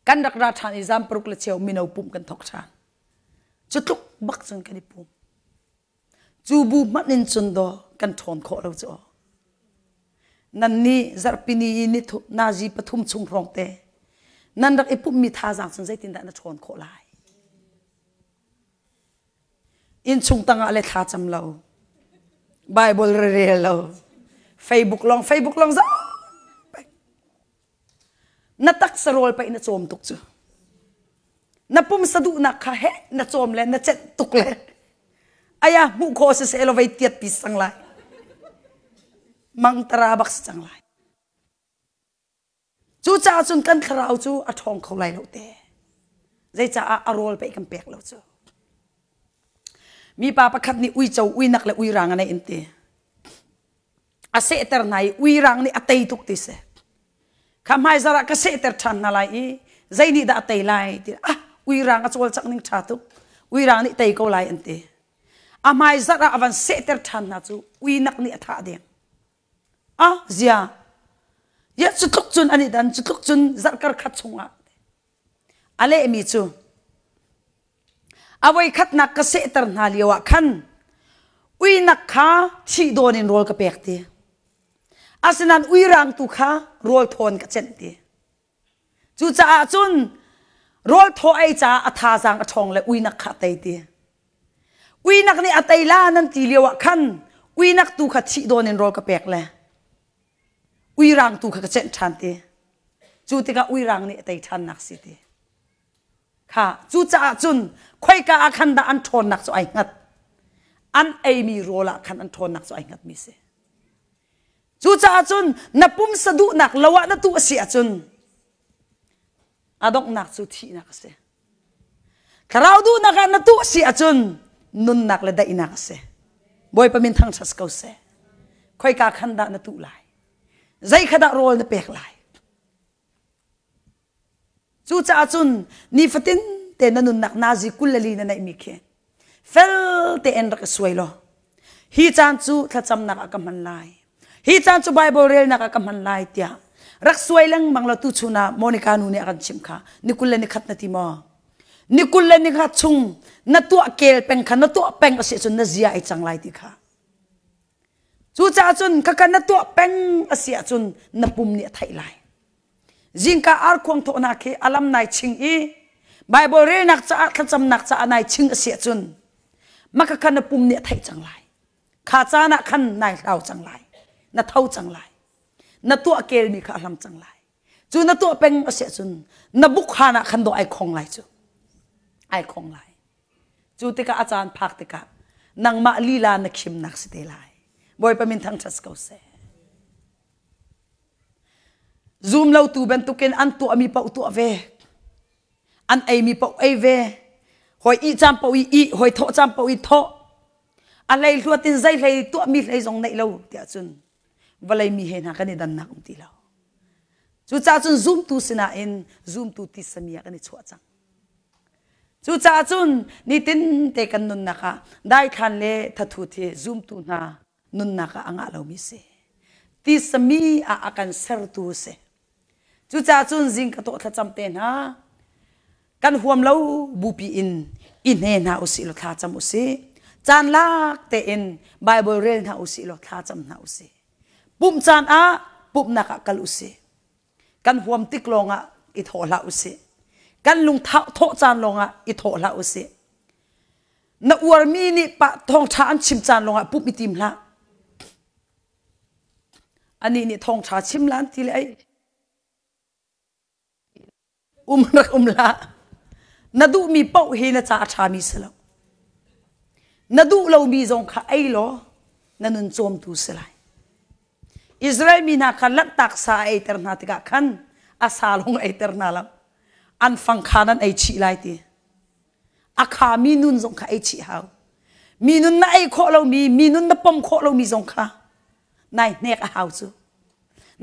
[SPEAKER 1] kan rak ra ṭhan i zan paruk le cheu mino pumh kan thawk ṭhan. Cu tluk bak cun kan i pum. Cu bu hmanh in cun daw kan ṭhawn khawh lo cu aw. Nannih zarhpini i ni nazi pathum chung hrawng te nan rak i pumhmi thazaang cun zeitindah na ṭhawn khawh lai? Innchung tangah le thla cam lo. Bible rel lo. Facebook lawng Facebook lawng zoh. Na taksa rawl paih na cawm tuk cu. Na pumsa duhnak kha he na cawm le na cenh tuk le aya hmuh khawh si seh law vei tiat pi sang lai. Mangtara bak si cang lai. Cucaah cun kan thlarau cu a ṭhawng kho lai lo te. Zeicaah a rawl pei kan pek lo cu. Mipa pakhat nih uico uinak le uirang a neih in ti. A sehter hna i uirang nih a tei tuk ti si. Kha hmaizar ah ka sehter ṭhan hna lai i zei nih dah a tei lai ti ah uirang a cawlcangh ning ṭha tuk. Uirang nih tei ko lai an ti. A hmaizarh ah a van sehter ṭhan hna cu uinak nih a thah deng. Ah zia ya cu tluk cun an i dan cu tluk cun zarhkar khat chungah a lehmi cu a voikhatnak ka sehter hna lio ah khan uinak kha thih dawn in rawl ka pek ti asinain uirang tu kha rawl thawn ka cenh ti Cucaah cun rawl thaw ei caah a thazaang a ṭhawng le uinak kha a tei ti. Uinak nih a tei la nan ti lio ah khan uinak tu kha thih dawn in rawl ka pek le uirang tu kha ka cenh ṭhan ti. Cu tikah uirang nih a tei ṭhannak si ti. Kha cucaah cun khoika ah khan dah an ṭhawnnak cu ai hngat. An eimi rawl ah khan an ṭhawnnak cu ai hngatmi si. Cucaah cun na pumsa duhnak lo ah na tuh a si ahcun a donghnak cu thihnak a si. Thlarau duhnak ah na tuh a si ahcun nunnak le daihnak a si. Bawipa min thangṭhat ko seh. Khoika khan dah na tuh lai? Zei kha dah rawl na pek lai? Cucaah cun nifatin te na nunnak nazi 24 na neihmi khi fel tein rak i suai law hi caan cu thlacamnak ah ka hman lai hi caan cu Bible relnak ah ka hman lai tiah rak suai lengmang law tuchun ah Monica nu nih a kan chimh kha ni 21 na ti maw ni 21 chung na tuah kel peng kha na tuah peng a si cun na zia ai cang lai ti kha cucaah cun khakha na tuah peng a si ahcun na pum nih a theih lai Zingka arkhuang thawhnak khi alam nai ching i Bible relnak caah thlacamnak caah nai ching a si ahcun maka kha na pum nih a theih cang lai. Kha caan ah khan nai hlau cang lai. Na tho cang lai. Na tuah kelmi kha a hlam cang lai. Cu na tuah peng a si ahcun na bukhan ah khan dawh ai khong lai cu. Ai khong lai. Cu tikah a caan phak tikah nangmah lila na khimnak si te lai. Bawipa min thangṭhat ko seh. Zum lotu bantukin an tuahmi paoh tuah ve. An eimi paoh ei ve. Hawi ih caan paoh i ih, hawi thawh caan paoh i thawh. A hlei hluat in zei hlei tuahmi hlei zong neih lo tiah cun vawlei mi he hna kan i dannak um ti lo. Cucaah cun zumtu sinain zumtu tisami ah kan i chuah cang. Cucaah cun nitin te kan nunnak ah daithlan le thathut hi zumtu hna nunnak ah a ngah lomi si. Tisami ah a kan sertu si. Cucaah cun zing ka tawh thlacam te hna kan huam lo bupi in i hne hna usih law thla cam usih. Caan lak tein Bible rel hna usih law thla cam hna usih. Pumh caan ah pumhnak ah kal usih. Kan huam tik lawngah i thawh hlah usih. Kan lung thawh caan lawngah i thawh hlah usih. Na uarmi nih pah thawngṭha an chim caan lawngah pumh i tim hlah. Anih nih thawngṭha chim lan ti le ei. Um rak um hlah. Na duhmi paoh hi na ca a ṭhami si lo. Na duh lomi zong kha ei law na nun cawmtu si lai. Israel mi hna kha lanhtak sa a eiter hna tikah khan a sa lawng eiter hna lo. An fang kha nan ei chih lai ti. A khami nun zong kha ei chih hau. Mi nun na ei khawh lomi, mi nun na pom khawh lomi zong kha nai hnek a hau cu.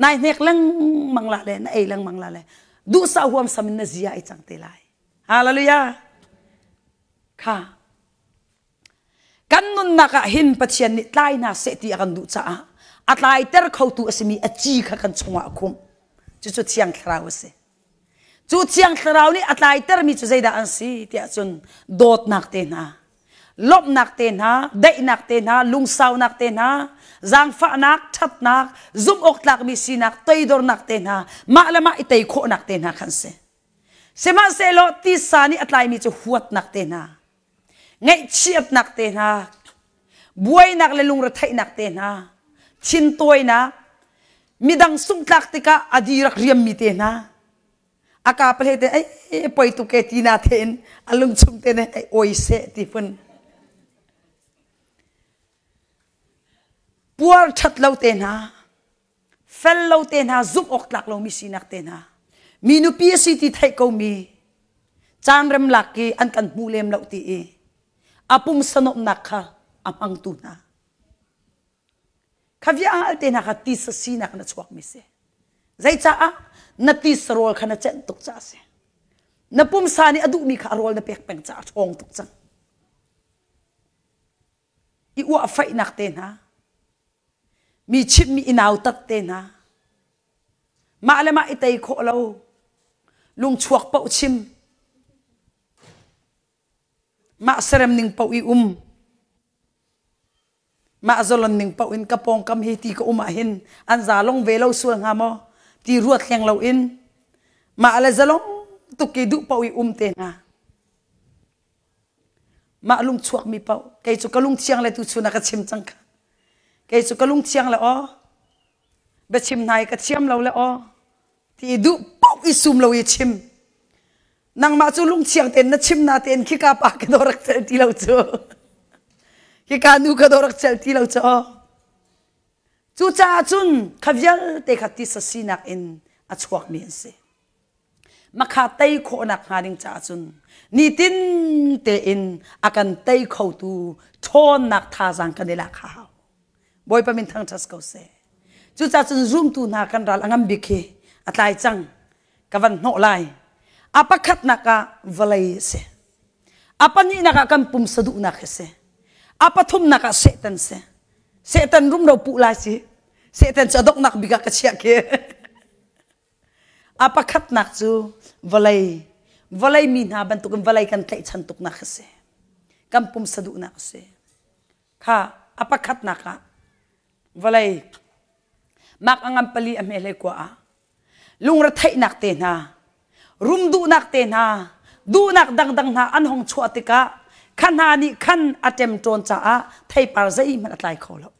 [SPEAKER 1] Nai hnek lengmang la le na ei lengmang la le duhsah huamsam in na zia ai cang te lai. Hallelujah. Kha kan nunnak ah hin Pathian nih tlai hna seh ti a kan duh caah a tlaiter khotu a simi a ci kha kan chungah a khumh. Cucu Thiang Thlarau a si. Cu Thiang Thlarau nih a tlaitermi cu zeidah an si tiah cun dawtnak te hna, lawmhnak te hna, daihnak te hna, lungsaunak te hna, zaangfahnak, ṭhatnak, zumh awk tlakmi sinak, toidornak te hna, mah le mah i tei khawhnak te hna khan si. Sihmanhsehlaw tisa nih a tlaimi cu huatnak te hna, ngaihchiatnak te hna, buainak le lungretheihnak te hna, thintawinak, midang sungtlak tikah a di rak riammi te hna, a ka pale te ai poi tuk e ti na the in a lungchung te ne ai oi seh ti phun puar ṭhat lo te hna fel lo te hna zumh awk tlak lomi sinak te hna mi nupi a si ti theih komi caan rem lak i an kan hmu lem lo ti i a pumsa nuamhnak kha a hmangtu hna kha vialte hna kha tisa sinak in a chuakmi si zeicaah na tisa rawl kha na cenh tuk caah a si na pumsa nih a duhmi kha a rawl na pek peng caah a ṭhawng tuk cang i uahfaihnak te hna mi chimhmi i nautat te hna mah le mah i tei khawh lo lungchuak paoh chim mah serem ning paoh i um mah zalon ning paoh in ka pawngkam hi ti ka um ah hin an za long ve lo sual hnga maw ti ruat hleng lo in mah le zalong tuk i duh paoh i um te hna Mah lungchuakmi paoh kei cu ka lungthiang le tuchun ah ka chim cang kha. Kei cu ka lungthiang le aw biachim hna i ka thiam lo le aw ti duh paoh i sum lo i chim. Nangmah cu lungthiang tein na chim na tein khika pa ka dawh rak cel ti lo cu. Khika nu ka dawh rak cel ti lo cu aw. Cucaah cun kha vialte kha tisa sinak in a chuakmi an si. Makha tei khawhnak hnga ding caah cun nitin tein a kan tei khotu ṭhawnnak thazaang kan i lak a hau. Bawipa min thangṭhat ko seh. Cucaah cun zumtu hna kan ral a ngam bik hi a tlai cang. Ka van hnawh lai. A pakhatnak ah vawlei a si. A pahnihnak ah kan pumsa duhnak hi si. A pathumnak ah Satan si. Satan rumro puh lai si. Satan cu a donghnak bik ah ka chiah khi. A pakhatnak cu vawlei, vawlei mi hna bantukin vawlei kan tlaihchan tuknak a si. Kan pumsa duhnak a si. Kha a pakhatnak ah vawlei mak a ngam pali a hme hlei kua ah lungretheihnak te hna, rum duhnak te hna, duhnak dangdang hna an hong chuah tikah kha hna nih khan a ṭemṭawn caah theipar zeihmanh a tlai kho lo.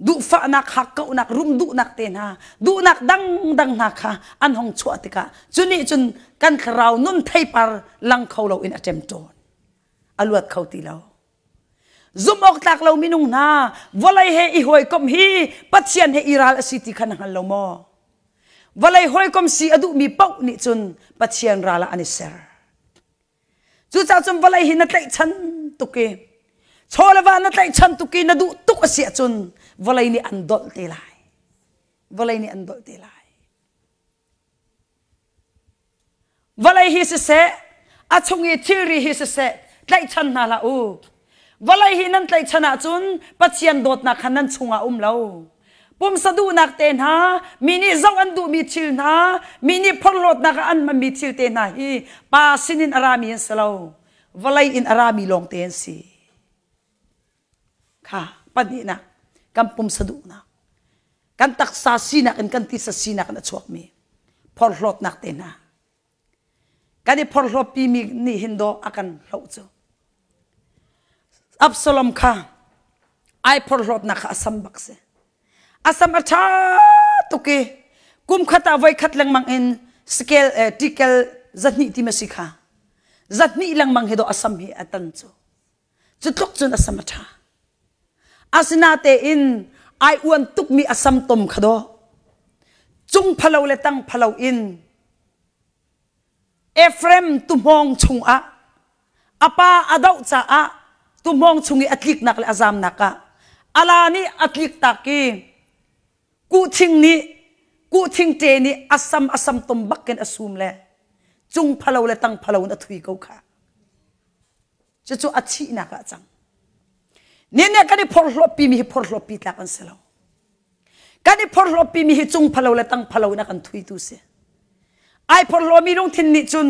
[SPEAKER 1] Duhfahnak, hakkauhnak, rum duhnak te hna, duhnak dangdang hna kha an hong chuah tikah cu nih cun kan thlarau nun theipar lang kho loin a ṭemṭawn. A luat kho ti lo. Zumh awk tlak lo minung hna, vawlei he i hawikomh hi Pathian he i ral a si ti kha na hngal lo maw? Vawlei hawikom si a duhmi paoh nih cun Pathian ral ah an i ser. Cucaah cun vawlei hi na tlaihchan tuk i chaw le va na tlaihchan tuk i na duh tuk a si ahcun vawlei nih an dolh te lai. Vawlei nih an dolh te lai. Vawlei hi siseh, a chung i thilri hi siseh, tlaihchan hna hlah u. Vawlei hi nan tlaihchan ahcun Pathian dawtnak kha nan chungah um lo. Pumsa duhnak te hna, mi nih zoh an duhmi thil hna, mi nih phorhlawtnak ah an hmanmi thil te hna hi pa sinin a rami an si lo. Vawlei in a rami lawngte an si. Kha pahnihnak, kan pumsa duhnak, kan taksa sinak in kan tisa sinak in a chuakmi phorhlawtnak te hna. Kan i phorhlawtpimi nih hin dawh a kan hloh cu. Absalom kha ai phorhlawtnak kha a sam bak si. A sam a ṭha tuk i kum khat ah voi khat lengmang in scale eh, tikel zahnih ti ma si kha zahnih lengmang hi dawh a sam hi a tan cu. Cu tluk cun a sam a ṭha. Asinatein ai uan tukmi a sam tom kha dawh cung phalo le tang phalo in Ephraim tuhmawng chungah a pa a doh caah tuhmawng chung i a tliknak le a zamnak ah ala nih a tliktak i kuhthing nih kuhthing ṭe nih a sam a sam tom bakin a sum le cung phalo le tang phalo in a thui ko kha. Cucu a thihnak ah cang. Nin nih kan i phorhlawtpimi hi phorhlawtpi tlak an si lo. Kan i phorhlawtpimi hi cung phalo le tang phalo in a kan thuitu si. Ai phorhlawmi lungthin nih cun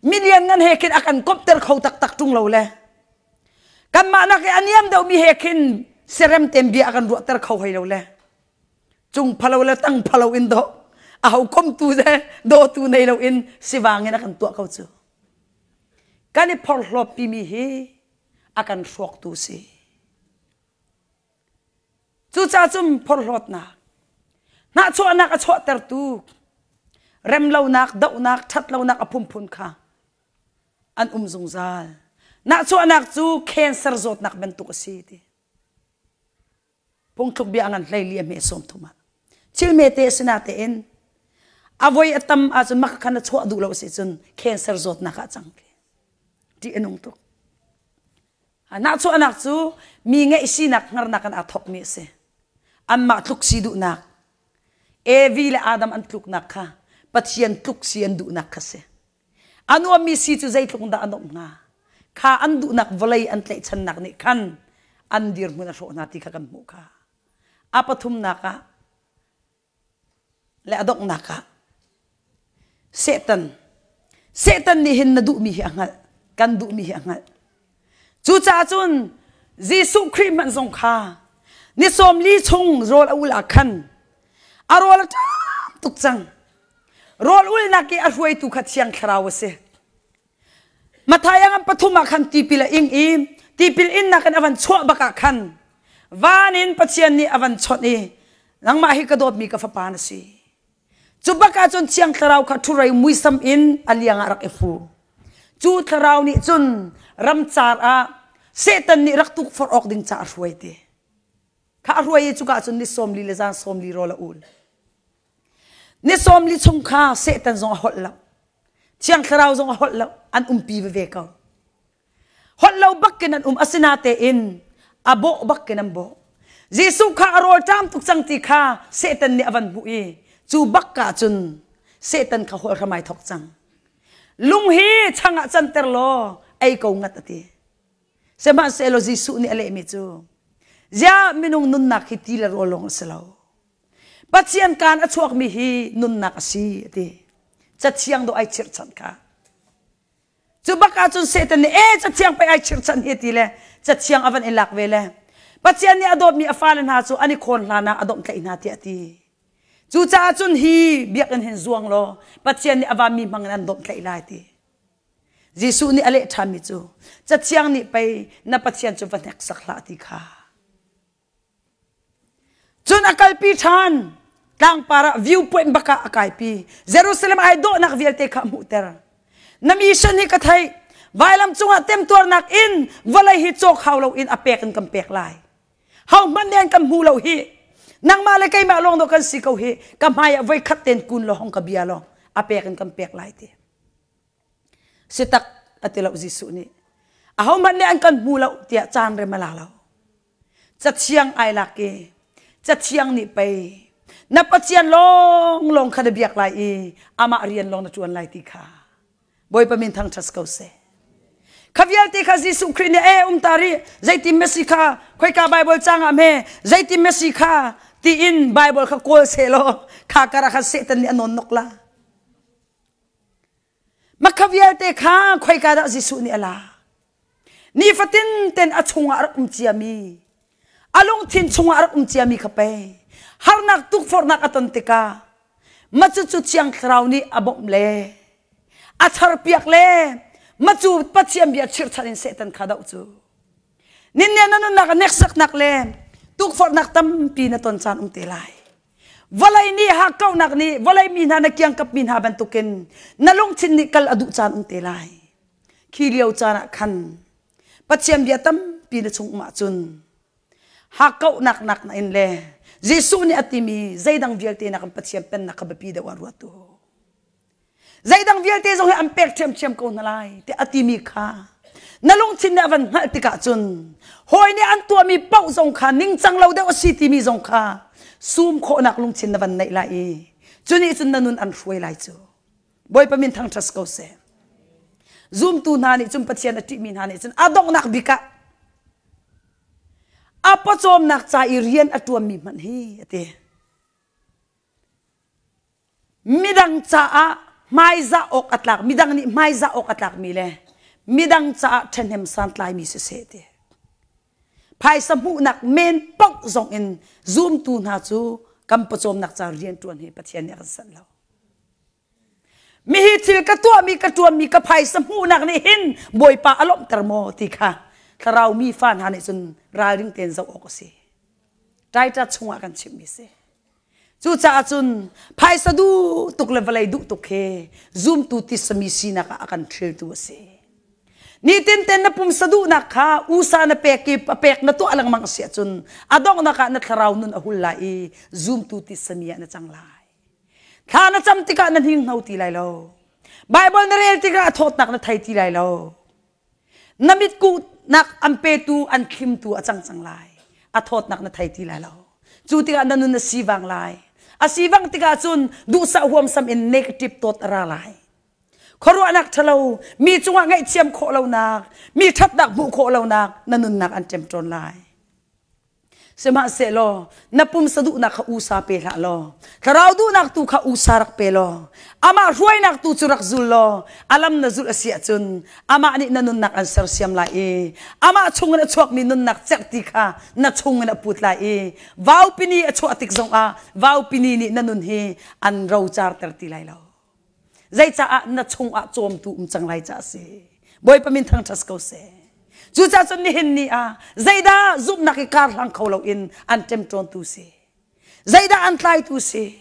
[SPEAKER 1] milian ngan he khin a kan komhter kho taktak ṭung lo le kanmah nak i a niam deuhmi he khin serem ten bia a kan ruahter kho hoi lo le cung phalo le tang phalo in dawh aho komtu le dawtu nei lo in sivang in a kan tuah ko cu. Kan i phorhlawtpimi hi a kan hrawktu si. Cucaah cun phorhlawtnak, hnahchuahnak a chuahtertu, remlonak, dohnak, ṭhatlonak a phunphun kha an um zungzal. Nahchuahnak cu cancer zawtnak bantuk a si ti. Phungthluk bia a ngan 14 a hme 30 ah. Thil hmete a si natein a voi a tam ahcun mak khan a chuah duh lo si cun cancer zawtnak ah cang khi. Ṭih a nung tuk. Nahchuahnak cu mi ngeih sinak hngarnak in aa thawkmi a si. Anmah tluk si duhnak. Evi le Adam an tluknak kha Pathian tluk si an duhnak kha si. A nuammi si cu zeitluk dah a nuamh hnga? Kha an duhnak vawlei an tlaihchannak nih khan an dirhmun a hrawh hna ti kha kan hmuh kha. A pathumnak ah le a donghnak ah Satan Satan nih hin na duhmi hi a hngalh kan duhmi hi a hngalh cucaah cun Jesuh Khrih hmanh zong kha ni 40 chung rawl a ul ah khan a rawl a ṭam tuk cang rawl ulnak i a hruaitu kha Thiang Thlarau a si Matthai ngan pathum ah khan tipil a ing i tipil innak in a van chuah bak ah khan van in Pathian nih a van chawnh i nangmah hi ka dawtmi ka fapa na si. Cu bak ah cun Thiang Thlarau kha ṭhurei muisam in a liang ah rak i fu. Cu thlarau nih cun ramcar ah Satan nih rak tukforh awk ding ca a hruai ti. Kha a hruai i cuka cun ni 40 le zan 40 rawl a ul. Ni 40 chung kha Satan zong a holh lo. Thiang Thlarau zong a holh lo. An umpi veve ko. Holh lo bakin an um asinatein a bawh bakin an bawh. Jesuh kha a rawl ṭam tuk cang ti kha Satan nih a van hmuh i cu bak ah cun Satan kha holh hram ai thawk cang. Lung hi chang ah canter law ei ko ngat a ti. Sihmanhsehlaw Jesuh nih a lehmi cu ziah minung nunnak hi ti le rawl lawng a si lo. Pathian kaan a chuakmi hi nunnak a si a ti. Cathiang dawh ai chirhchanh kha. Cu bak ahcun Satan nih ee cathiang pei ai chirhchanh hi ti le cathiang a van i lak ve le Pathian nih a dawtmi a fale hna cu an i khawn hlan ah a domhtlaih hna tiah a ti. Cucaah cun hi biakinn hin zuang law Pathian nih a vanmi hmang in an domhtlaih lai ti. Jesuh nih a leh ṭhanmi cu cathiang nih pei na Pathian cu va hneksak hlah ti kha. Cun a kalpi ṭhan. Tlangpar ah viewpoint bak ah a kaipi. Jerusalem ai dawhnak vialte kha a hmuhter. Na mission hi ka theih. Vailam cungah temtuarnak in vawlei hi cawk hau loin a pek in kan pek lai. Ho hmanh nih an kan hmu lo hi. Nangmah le keimah lawng dawh kan si ko hi. Ka hmai ah voikhat ten kun law hong ka bia law a pek in kan pek lai ti. Sitak a ti lo Jesuh nih. Ahohmanh nih an kan hmu lo tiah caan rem a la lo. Cathiang ai lak i Cathiang nih pei na Pathian lawnglawng kha na biak lai i amah rian lawng na ṭuan lai ti kha Bawipa min thangṭhat ko seh. Kha vialte kha Jesuh Khrih nih ee um ta rih zeitin Messi kha khoika Bible caang ah hme zeitin Messi kha tiin Bible kha kawl seh law kha kar ah khan Satan nih a nawn nok la. Makha vialte kha khoika dah Jesuh nih a la? Nifatin ten a chungah a rak um ciami, a lungthin chungah a rak um ciami kha pei harnak tukforhnak a ton tikah mah cucu Thiang Thlarau nih a bawmh le a charpiak le mah cu Pathian bia chirhchan in Satan kha doh cu. Ninne na nunnak a hneksaknak le tukforhnak tampi na ton caan um te lai. Vawlei nih hakkauhnak nih vawlei mi hna na kiangkap mi hna bantukin na lungthin nih kal a duh caan um te lai. Khi lio caan ah khan Pathian bia tampi na chung um ahcun hakkauhnak nak na in le Jesuh nih a timi zeidang vialte nakin Pathian pennak kha biapi deuh ah ruat u. Zeidang vialte zong hi an pek ṭhiamṭhiam ko hna lai tiah a timi kha na lungthin nih a van hngalh tikah cun hawi nih an tuahmi paoh zong kha ningcang lo deuh a si timi zong kha sum khawhnak lungthin na van neih lai i cu nih cun na nun an hruai lai cu. Bawipa min thangṭhat ko seh. Zumtu hna nih cun Pathian a ṭihmi hna nih cun a donghnak bik ah a pawcawmnak ca i rian a ṭuanmi hmanh hi a ti. Midang caah hmaizah awk a tlak, midang nih hmaizah awk a tlakmi le midang caah ṭhahnem santlaimi siseh ti. Phaisa hmuhnak men paoh zong in zumtu hna cu kan pawcawmnak ca rianṭuan hi Pathian nih a kan sanh lo. Mihi thil ka tuahmi ka ṭuanmi ka phaisa hmuhnak nih hin Bawipa a lawmhter maw ti kha thlarau mi fa hna nih cun ralring tein zoh awk a si. Ṭaita chungah kan chimmi si. Cucaah cun phaisa duh tuk le vawlei duh tuk he zumtu tisami sinak ah a kan ṭhiltu a si. Nitin ten na pumsa duhnak kha usa na pek i pek na tuah lengmang a si ahcun a donghnak ah na thlarau nun a hul lai i zumtu tisami ah na cang lai. Thla na cam tikah na hninghno ti lai lo. Bible na rel tikah a thawtnak na thei ti lai lo. Na mitkuhnak an petu an thlimtu a cang cang lai. A thawtnak na thei ti lai lo. Cu tikah na nun a sivang lai. A sivang tikah cun duhsah huamsam in negative thought a ra lai. Khuaruahnak ṭhalo, mi cungah ngaihthiam khawh lonak, mi ṭhatnak hmuh khawh lonak na nunnak an ṭemṭawn lai. Sihmanhsehlaw na pumsa duhnak kha usa pe hlah law thlarau duhnak tu kha usa rak pe law amah hruainak tu cu rak zul law a lam na zulh a si ahcun amah nih na nunnak an sersiam lai i amah chungin a chuakmi nunnak cerhti kha na chungin a put lai i vaupini a chuah tik zongah vaupini nih na nun hi an rocarter ti lai lo. Zeicaah na chungah cawmtu um cang lai ca a si. Bawipa min thangṭhat ko seh. Cucaah cun nihin ni ah zeidah zumhnak i kar hlang kho loin an ṭemṭawntu si. Zeidah an tlaitu si.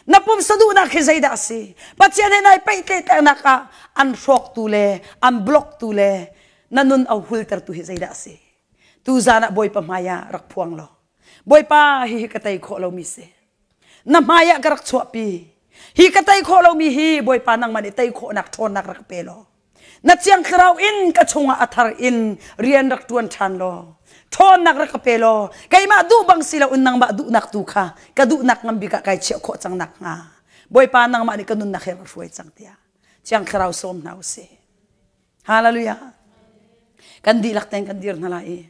[SPEAKER 1] Na pumsa duhnak hi zeidah a si. Pathian he nai pehtlaihnak ah an hrawktu le an blocktu le na nun a hultertu hi zeidah a si. Tuzan ah Bawipa hmai ah rak phuang law. Bawipa hihi ka tei khawh lomi si. Na hmai ah ka rak chuahpi. Hi ka tei khawh lomi hi Bawipa nangmah nih tei khawhnak ṭhawnnak rak pe law. Na Thiang Thlarau in ka chungah a thar in rian rak ṭuan ṭhan law. Ṭhawnnak rak ka pe law keimah duh bang si loin nangmah duhnak tu kha ka duhnak ngan bik ah kai chiah khawh cang nakhnga Bawipa nangmah nih ka nunnak he rak hruai cang tiah Thiang Thlarau sawm hna u sih. Hallelujah. Kan dihlak tein kan dir hna lai i.